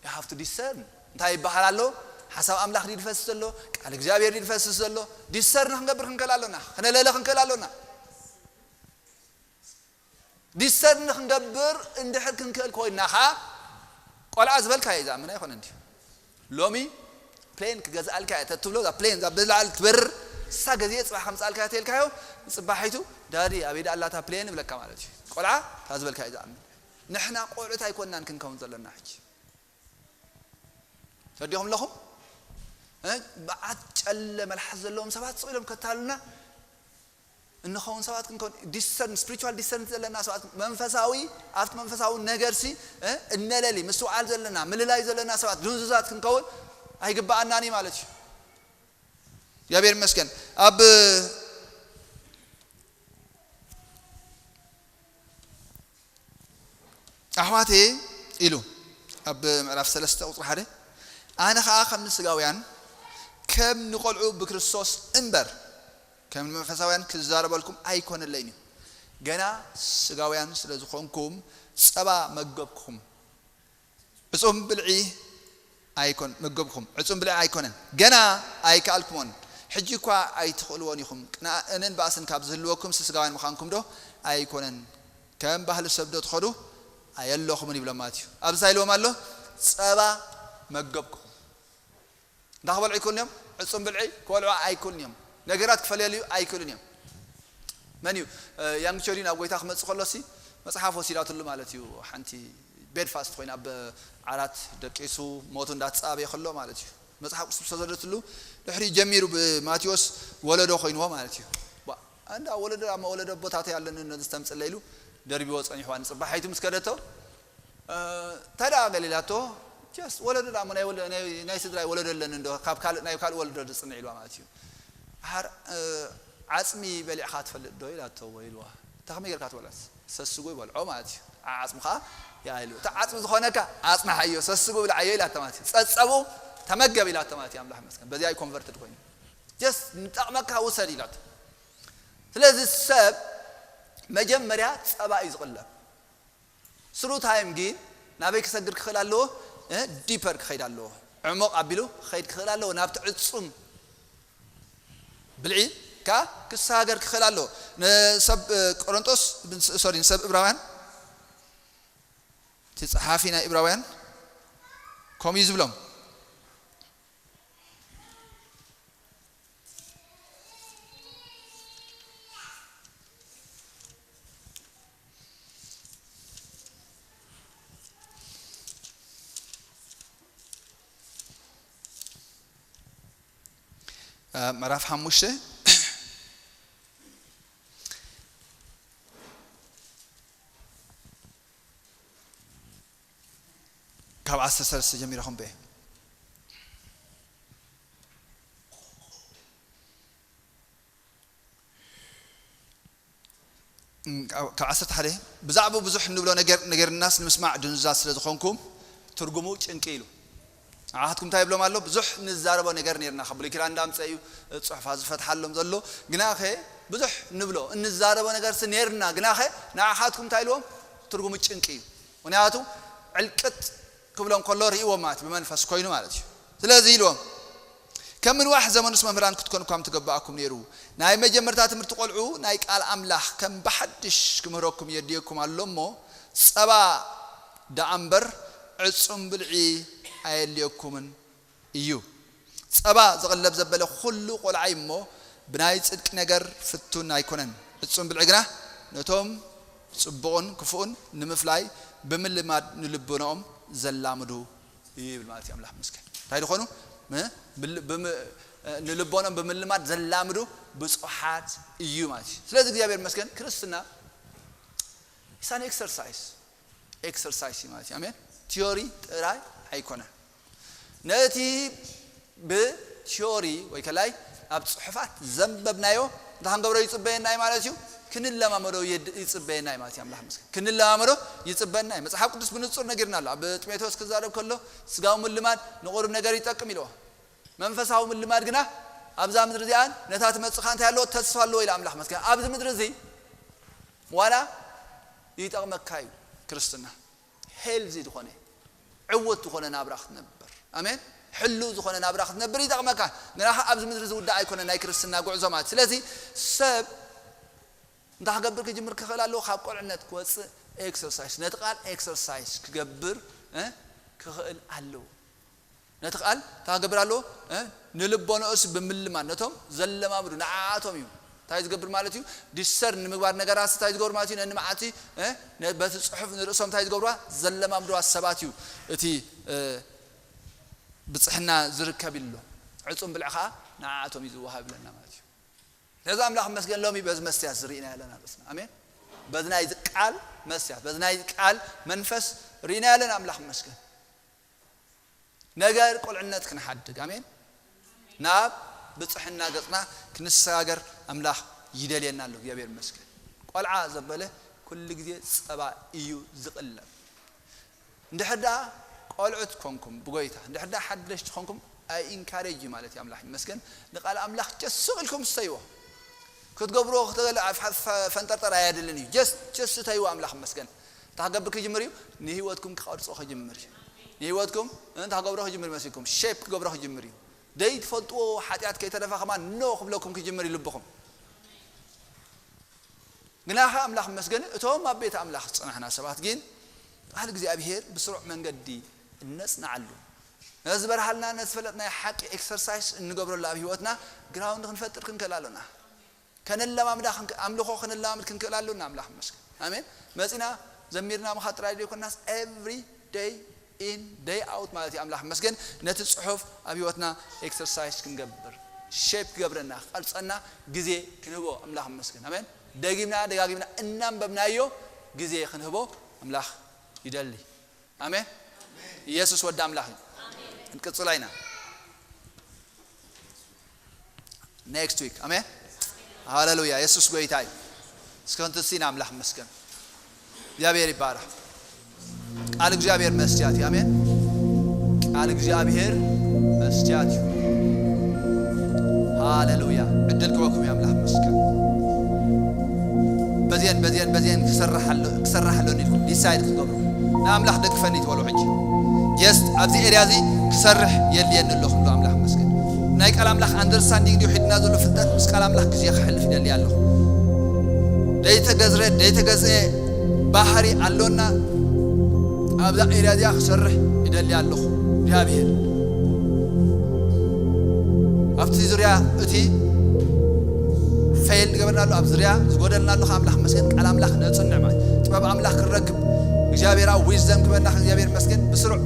you have to discern እንታይ ይበሃል ኣሎ? ሓሳብ ኣምላኽ ድዩ ዝፈስስ ዘሎ? ቃል እግዚኣብሔር ድዩ ዝፈስስ ዘሎ? ዲሰርን ክንገብር ክንክእል ኣሎና። ክነለለ ክንክእል ኣሎና። ዲሰርን ክንገብር እንድሕር ክንክእል ኮይንና ኸዓ ቆልዓ ዝበልካዮ እዩ ዝኣምን ኣይኮነን ድዩ? ሎሚ ፕሌን ክገዝኣልካ እየ ተትብሎ እዛ ፕሌን እዛ ብላዕሊ ትበርር እሳ ገዚኤ ፅባሕ ከምፅኣልካ እየ ተልካዮ ፅባሒቱ ዳዲ ኣበይ ደኣ ኣላታ ፕሌን ይብለካ ማለት እዩ። ቆልዓ እታ ዝበልካ እዩ ዝኣምን። ንሕና ቆልዑት ኣይኮንናን ክንከውን ዘለና ሕጂ። ተዲኹም ኣለኹም? በዓት ጨለ መልሓስ ዘለዎም ሰባት ስቕ ኢሎም ከታሉና እንኸውን ሰባት ክንከውን ዲሰርን ስፒሪቹዋል ዲሰርን ዘለና ሰባት መንፈሳዊ ኣብቲ መንፈሳዊ ነገርሲ እነለሊ ምስትውዓል ዘለና ምልላይ ዘለና ሰባት ድንዙዛት ክንከውን ኣይግባኣናን እዩ ማለት እዩ። እግዚኣብሔር ይመስገን። ኣብ ኣሕዋቴ ኢሉ ኣብ ምዕራፍ ሰለስተ ቁፅሪ ሓደ ኣነ ኸዓ ከም ንስጋውያን ከም ንቆልዑ ብክርስቶስ እምበር ከም ንመንፈሳውያን ክዛረበልኩም ኣይኮነለይን እዩ። ገና ስጋውያን ስለ ዝኾንኩም ጸባ መገብኩኹም። ዕጹም ብልዒ ኣይኮን መገብኩም ዕጹም ብልዒ ኣይኮነን። ገና ኣይከኣልኩሞን። ሕጂ እኳ ኣይትኽእልዎን ኢኹም። ቅንኣእንን ባእስን ካብ ዝህልወኩም ስጋውያን ምዃንኩም ዶ ኣይኮነን? ከም ባህሊ ሰብ ዶ ትኸዱ? ኣየለኹምን ይብሎም ማለት እዩ። ኣብዚ እንታይ ኢልዎም ኣሎ? ጸባ መገብኩኹም። እንታይ ክበልዑ ኣይክእሉን እዮም? ዕጹም ብልዒ ክበልዑ ኣይክእሉን እዮም። ነገራት ክፈለልዩ ኣይክእሉን እዮም። መን እዩ? ያንግ ቸዲ ናብ ጎይታ ክመጽእ ከሎሲ መጽሓፍ ወሲዳትሉ ማለት እዩ። ሓንቲ ቤድፋስት ኮይና ኣብ ዓራት ደቂሱ ሞቱ እንዳተጻበየ ከሎ ማለት እዩ። መጽሓፍ ቅዱስ ሰደትሉ ድሕሪ ጀሚሩ ብማቴዎስ ወለዶ ኮይንዎ ማለት እዩ። ባ- እንዳ ወለዶ ኣሞ ወለዶ ቦታተይ ኣለኒ ነዚ ተምጽለይ ኢሉ ደርቢዎ ጸኒሕዋ ንጽባሐይቱ ምስ ከደቶ እንታይ ደኣ ገሊላቶ ጀስት ወለዶ ደኣ ናይ ወለ- ናይ- ናይ ስድራይ ወለዶ ኣለኒ እንዶ ካብ ካልእ ናይ ካልእ ወለዶ ዝጽንዕ ኢልዋ ማለት እዩ። ሓር ዓጽሚ በሊዕኻ ትፈልጥ ዶ ኢላቶ ወይ ኢልዋ። እንታይ ከመይ ጌርካ ትበልዖ? ሰስጉ ይበልዖ ማለት እዩ። ዓጽሚ ኸዓ ያ ኢሉ። እቲ ዓጽሚ ዝኾነካ ኣጽናሓዮ ሰስጉ ብልዓዮ ኢላቶ ማለት እዩ። ጸጸቡ ተመገብ ኢላቶ ማለት እዩ። ኣምላኽ ይመስገን፣ በዚኣ እዩ ኮንቨርትድ ኮይኑ። ጀስት ንጠቕመካ ውሰድ ኢላቶ። ስለዚ ሰብ መጀመርያ ጸባ እዩ ዝቕለብ። ስሩ ታይም ግን ናበይ ክሰግር ክኽእል ኣለዎ? እ፣ ዲፐር ክኸይድ ኣለዎ። ዕሙቕ ኣቢሉ ክኸይድ ክኽእል ኣለዎ ናብቲ ዕጹም ብልዒ ከኣ ክሰጋገር ክኽእል ኣለዎ። ንሰብ፣ እ፣ ቆሮንጦስ፣ ሶሪ፣ ንሰብ እብራውያን፣ እቲ ጸሓፊ ናይ እብራውያን ከምኡ እዩ ዝብሎም። እ፣ ምዕራፍ ሓሙሽተ ካብ ዓሰርተ ሰለስተ ጀሚረ ከንብበ። እም፣ ካብ፣ ካብ ዓሰርተ ሓደ፣ ብዛዕባኡ ብዙሕ እንብሎ ነገር፣ ነገርናስ ንምስማዕ ድንዙዛት ስለ ዝኾንኩም ትርጉሙ ጭንቂ ኢሉ። ንዓኻትኩም እንታይ ይብሎም ኣሎ? ብዙሕ ንዛረቦ ነገር ነርና፣ ካብ ብሉይ ኪዳን እንዳምጸ እዩ ጽሑፋት ዝፈትሓሎም ዘሎ። ግናኸ ብዙሕ ንብሎ፣ እንዛረቦ ነገርሲ ነርና፣ ግናኸ ንዓኻትኩም እንታይ ኢልዎም? ትርጉሙ ጭንቂ እዩ። ምኽንያቱ ዕልቅጥ ክብሎም ከሎ ርእይዎም ማለት እዩ፣ ብመንፈስ ኮይኑ ማለት እዩ። ስለዚ ኢልዎም፣ ከም ምንዋሕ ዘመኑስ መምህራን ክትኮኑ እኳ ምተገባእኩም ነይሩ። ናይ መጀመርታ ትምህርቲ ቆልዑ ናይ ቃል ኣምላኽ ከም ብሓድሽ ክምህረኩም የድልየኩም ኣሎ እሞ፣ ጸባ ደኣ እምበር ዕጹም ብልዒ ኣየድልየኩምን እዩ። ጸባ ዝቕለብ ዘበለ ኩሉ ቆልዓ እዩ እሞ፣ ብናይ ጽድቂ ነገር ፍቱን ኣይኮነን። ዕጹም ብልዒ ግና ነቶም ጽቡቕን ክፉእን ንምፍላይ ብምልማድ ንልቦናኦም ዘላምዱ እዩ ይብል ማለት እዩ። ኣምላኽ ይመስገን። እንታይ ዝኾኑ? ም-፣ ብል-፣ ብም-፣ ንልቦኖም ብምልማድ ዘላምዱ ብፁሓት እዩ ማለት እዩ። ስለዚ እግዚኣብሔር ይመስገን፣ ክርስትና ኢሳን ኤክሰርሳይስ፣ ኤክሰርሳይስ እዩ ማለት እዩ። ኣሜን። ቲዮሪ ጥራይ ኣይኮነን። ነቲ ብቲዮሪ ወይ ከላይ ኣብ ጽሑፋት ዘንበብናዮ እንታይ ክንገብሮ ይጽበየና እዩ ማለት እዩ? ክንለማመዶ ይድ-፣ ይጽበየና እዩ ማለት እዩ። ኣምላኽ ይመስገን። ክንለማመዶ ይጽበየና እዩ። መጽሓፍ ቅዱስ ብንጹር ነጊርና ኣሎ። ኣብ ጢሞቴዎስ ክዛረብ ከሎ፣ ስጋዊ ምልማድ ንቑሩብ ነገር ይጠቅም ኢልዎ። መንፈሳዊ ምልማድ ግና ኣብዛ ምድሪ እዚኣን ነታ ትመጽእ ከኣ እንታይ ኣለዎ? ተስፋ ኣለዎ ኢሉ ኣምላኽ ይመስገን። ኣብዚ ምድሪ እዚ ዋላ ይጠቕመካ እዩ ክርስትና። ሄልዚ ዝኾነ፣ ዕውት ዝኾነ ናብራ ክትነብር። ኣሜን። ሕሉው ዝኾነ ናብራ ክትነብር ይጠቕመካ። ግና ኸኣ ኣብዚ ምድሪ ዝውዳእ ኣይኮነ ናይ ክርስትና ጉዕዞ ማለት። ስለዚ ሰብ እንታይ ክገብር ክጅምር ክኽእል ኣለዎ? ካብ ቆልዕነት ክወጽእ ኤክሰርሳይስ፣ ነቲ ቃል ኤክሰርሳይስ ክገብር፣ እ፣ ክኽእል ኣለዎ። ነቲ ቃል እንታይ ክገብር ኣለዎ? እ፣ ንልቦንኡስ ብምልማድ ነቶም ዘለማምዱ ንዓኣቶም እዩ። እንታይ ዝገብር ማለት እዩ? ዲሰር ንምግባር ነገራት እንታይ ዝገብር ማለት እዩ? ነንመዓልቲ፣ እ፣ ነ-፣ በቲ ጽሑፍ ንርእሶም እንታይ ዝገብርዋ? ዘለማምድዋ ሰባት እዩ እቲ፣ እ፣ ብጽሕና ዝርከብ ኢሉ ኣሎ። ዕጹም ብልዒ ኸኣ ንዓኣቶም እዩ ዝወሃብ ይብለና ማለት እዩ። ነዚ ኣምላኽ መስገን ሎሚ በዚ መስትያት ዝርኢና ያለና ርእስና። ኣሜን። በዚ ናይዚ ቃል መስትያት፣ በዚ ናይዚ ቃል መንፈስ ርኢና ያለና ኣምላኽ መስገን። ነገር ቁልዕነት ክንሓድግ፣ ኣሜን፣ ናብ ብጽሕና ገጽና ክንሰጋገር ኣምላኽ ይደልየና ኣሎ። እግዚኣብሔር ይመስገን። ቆልዓ ዘበለ ኩሉ ግዜ ጸባ እዩ ዝቕለብ። እንድሕር ደኣ ቆልዑት ኮንኩም ብጎይታ፣ እንድሕር ደኣ ሓደሽቲ ኮንኩም፣ ኣይ ኢንካሬጅ ማለት እዩ። ኣምላኽ ይመስገን። ንቃል ኣምላኽ ጀስቕ ኢልኩም ስተይዎ። ክትገብርዎ ክትገለ ኣብ ሓ-፣ ፈ-፣ ፈንጠርጠር ኣየድልን እዩ። ጀስት፣ ጀስት ተይዎ። ኣምላኽ ይመስገን። እንታይ ክገብር ክጅምር እዩ? ንህይወትኩም ክቐርጾ ክጅምር እዩ። ንህይወትኩም እንታይ ክገብሮ ክጅምር ይመስልኩም? ሼፕ ክገብሮ ክጅምር እዩ። ደይ ትፈልጥዎ ሓጢኣት ከይተረፈ ከማን ኖ ክብለኩም ክጅምር እዩ ልብኹም። ግና ኸ ኣምላኽ ይመስገን፣ እቶም ኣብ ቤት ኣምላኽ ዝጸናሕና ሰባት ግን ቃል እግዚኣብሔር ብስሩዕ መንገዲ እነጽንዓሉ። ነዚ ዝበርሃልና፣ ነዚ ዝፈለጥናዮ ሓቂ ኤክሰርሳይስ እንገብረሉ ኣብ ህይወትና ግራውንድ ክንፈጥር ክንክእል ኣሎና። ከነለማምዳ ክንክ-፣ ኣምልኾ ከነለማምድ ክንክእል ኣሎና። ኣምላኽ ይመስገን። ኣሜን። መጺና ዘሚርና ምኻድ ጥራይ ዘይኮናስ ኤቭሪ ደይ ኢን ደይ ኣውት ማለት እዩ። ኣምላኽ ይመስገን። ነቲ ጽሑፍ ኣብ ህይወትና ኤክሰርሳይስ ክንገብር፣ ሼፕ ክገብረና፣ ክቐርጸና ግዜ ክንህቦ ኣምላኽ ይመስገን። ኣሜን። ደጊምና ደጋጊምና እናንበብናዮ ግዜ ክንህቦ ኣምላኽ ይደሊ። ኣሜን። ኢየሱስ ወዲ ኣምላኽ እዩ። ክንቅጽላ ኢና። ኔክስት ዊክ። ኣሜን። ሃሌሉያ። ኢየሱስ ጎይታ እዩ። እስከ ክንትሲ ኢና ኣምላኽ ይመስገን። እግዚኣብሔር ይባረኽ። ቃል እግዚኣብሔር መስትያት እዩ። ኣሜን። ቃል እግዚኣብሔር መስትያት እዩ። ሃሌሉያ። ዕድል ክበኩም የኣምላኽ መስገን። በዚአን በዚአን በዚአን ክሰርሕ ኣሎ ክሰርሕ ኣሎ ኢልኩም ዲሳይድ ክትገብሩ ንኣምላኽ ደግፈኒ ትበሉ። ሕጂ ጀስት ኣብዚ ኤርያ እዚ ክሰርሕ የድልየኒ ኣሎ ክብሉ ኣምላኽ መስገን። ናይ ቃል ኣምላኽ ኣንደርስታንዲንግ ድዩ ሒድና ዘሎ ፍልጠት? ምስ ቃል ኣምላኽ ግዜ ክሕልፍ ይደሊ ኣለኹ። ደይተገዝረ ደይተገዝአ ባህሪ ኣሎና። ኣብዛ ኤርያ እዚኣ ክሰርሕ ይደሊ ኣለኹ። እግዚኣብሔር ኣብቲ ዙርያ እቲ ፌል ዝገበርና ኣሎ ኣብ ዙርያ ዝጎደልና ኣሎ ኣምላኽ መስገን። ቃል ኣምላኽ ነፅንዕ ማለት ጥበብ ኣምላኽ ክንረክብ እግዚኣብሔር ኣብ ዊዝደም ክበና እግዚኣብሔር መስገን ብስሩዕ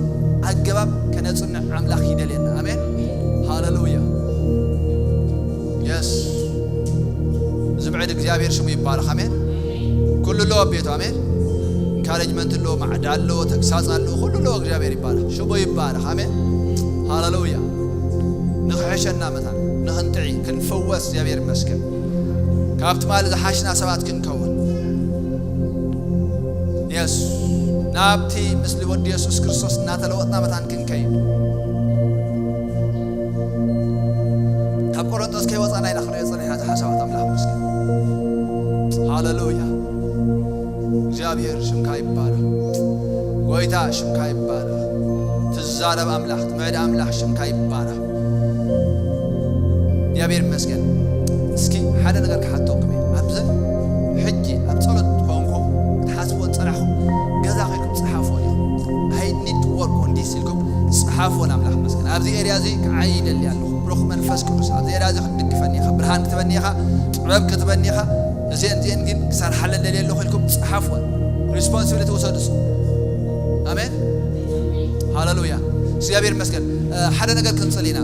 ኣገባብ ከነፅንዕ ኣምላኽ ይደልየና። ኣሜን ሃሌሉያ። የስ ዝብዕድ እግዚኣብሔር ሽሙ ይባረኽ። ኣሜን። ኩሉ ኣለዎ ኣብ ቤቱ። ኣሜን። ኢንካሬጅመንት ኣለዎ፣ ማዕዳ ኣለዎ፣ ተግሳጽ ኣለዎ፣ ኩሉ ኣለዎ። እግዚኣብሔር ይባረኽ፣ ሽሙ ይባረኽ። ኣሜን። ሃሌሉያ። ንኽሕሸና መታን ንኽንጥዒ ክንፍወስ እግዚኣብሔር ይመስገን። ካብ ትማሊ ዝሓሽና ሰባት ክንከውን የስ ናብቲ ምስሊ ወዲ የሱስ ክርስቶስ እናተለወጥና መታን ክንከይድ ካብ ቆሮንጦስ ከይወፃና ኢና ክንሪኦ ፀኒሕና። ዝሓሳባት ኣምላኽ መስገን። ሃሌሉያ። እግዚኣብሔር ሽምካ ይባረኽ። ጎይታ ሽምካ ይባረኽ። ትዛረብ ኣምላኽ ትምዕድ ኣምላኽ ሽምካ ይባረኽ። እግዚኣብሔር ይመስገን። እስኪ ሓደ ነገር ክሓተኩም እየ። ኣብዚ ሕጂ ኣብ ጸሎት ኮንኩ ክትሓስቦ ዝጸናሕኩም ገዛ ኮይንኩም ጸሓፎ። I need to work on this ኢልኩም ጸሓፎ። ኣምላኽ ይመስገን። ኣብዚ ኤርያ እዚ ክዓይ ይደሊ ኣለኹ። ብሩኽ መንፈስ ቅዱስ ኣብዚ ኤርያ እዚ ክትድግፈኒ ኢኻ፣ ብርሃን ክትበኒ ኢኻ፣ ጥበብ ክትበኒ ኢኻ። እዚአን እዚአን ግን ክሰርሓለን ደልየ ኣለኹ ኢልኩም ጸሓፎ። ሪስፖንሲቢሊቲ ውሰዱ። ኣሜን ሃሌሉያ። እግዚኣብሔር ይመስገን። ሓደ ነገር ክንጽል ኢና።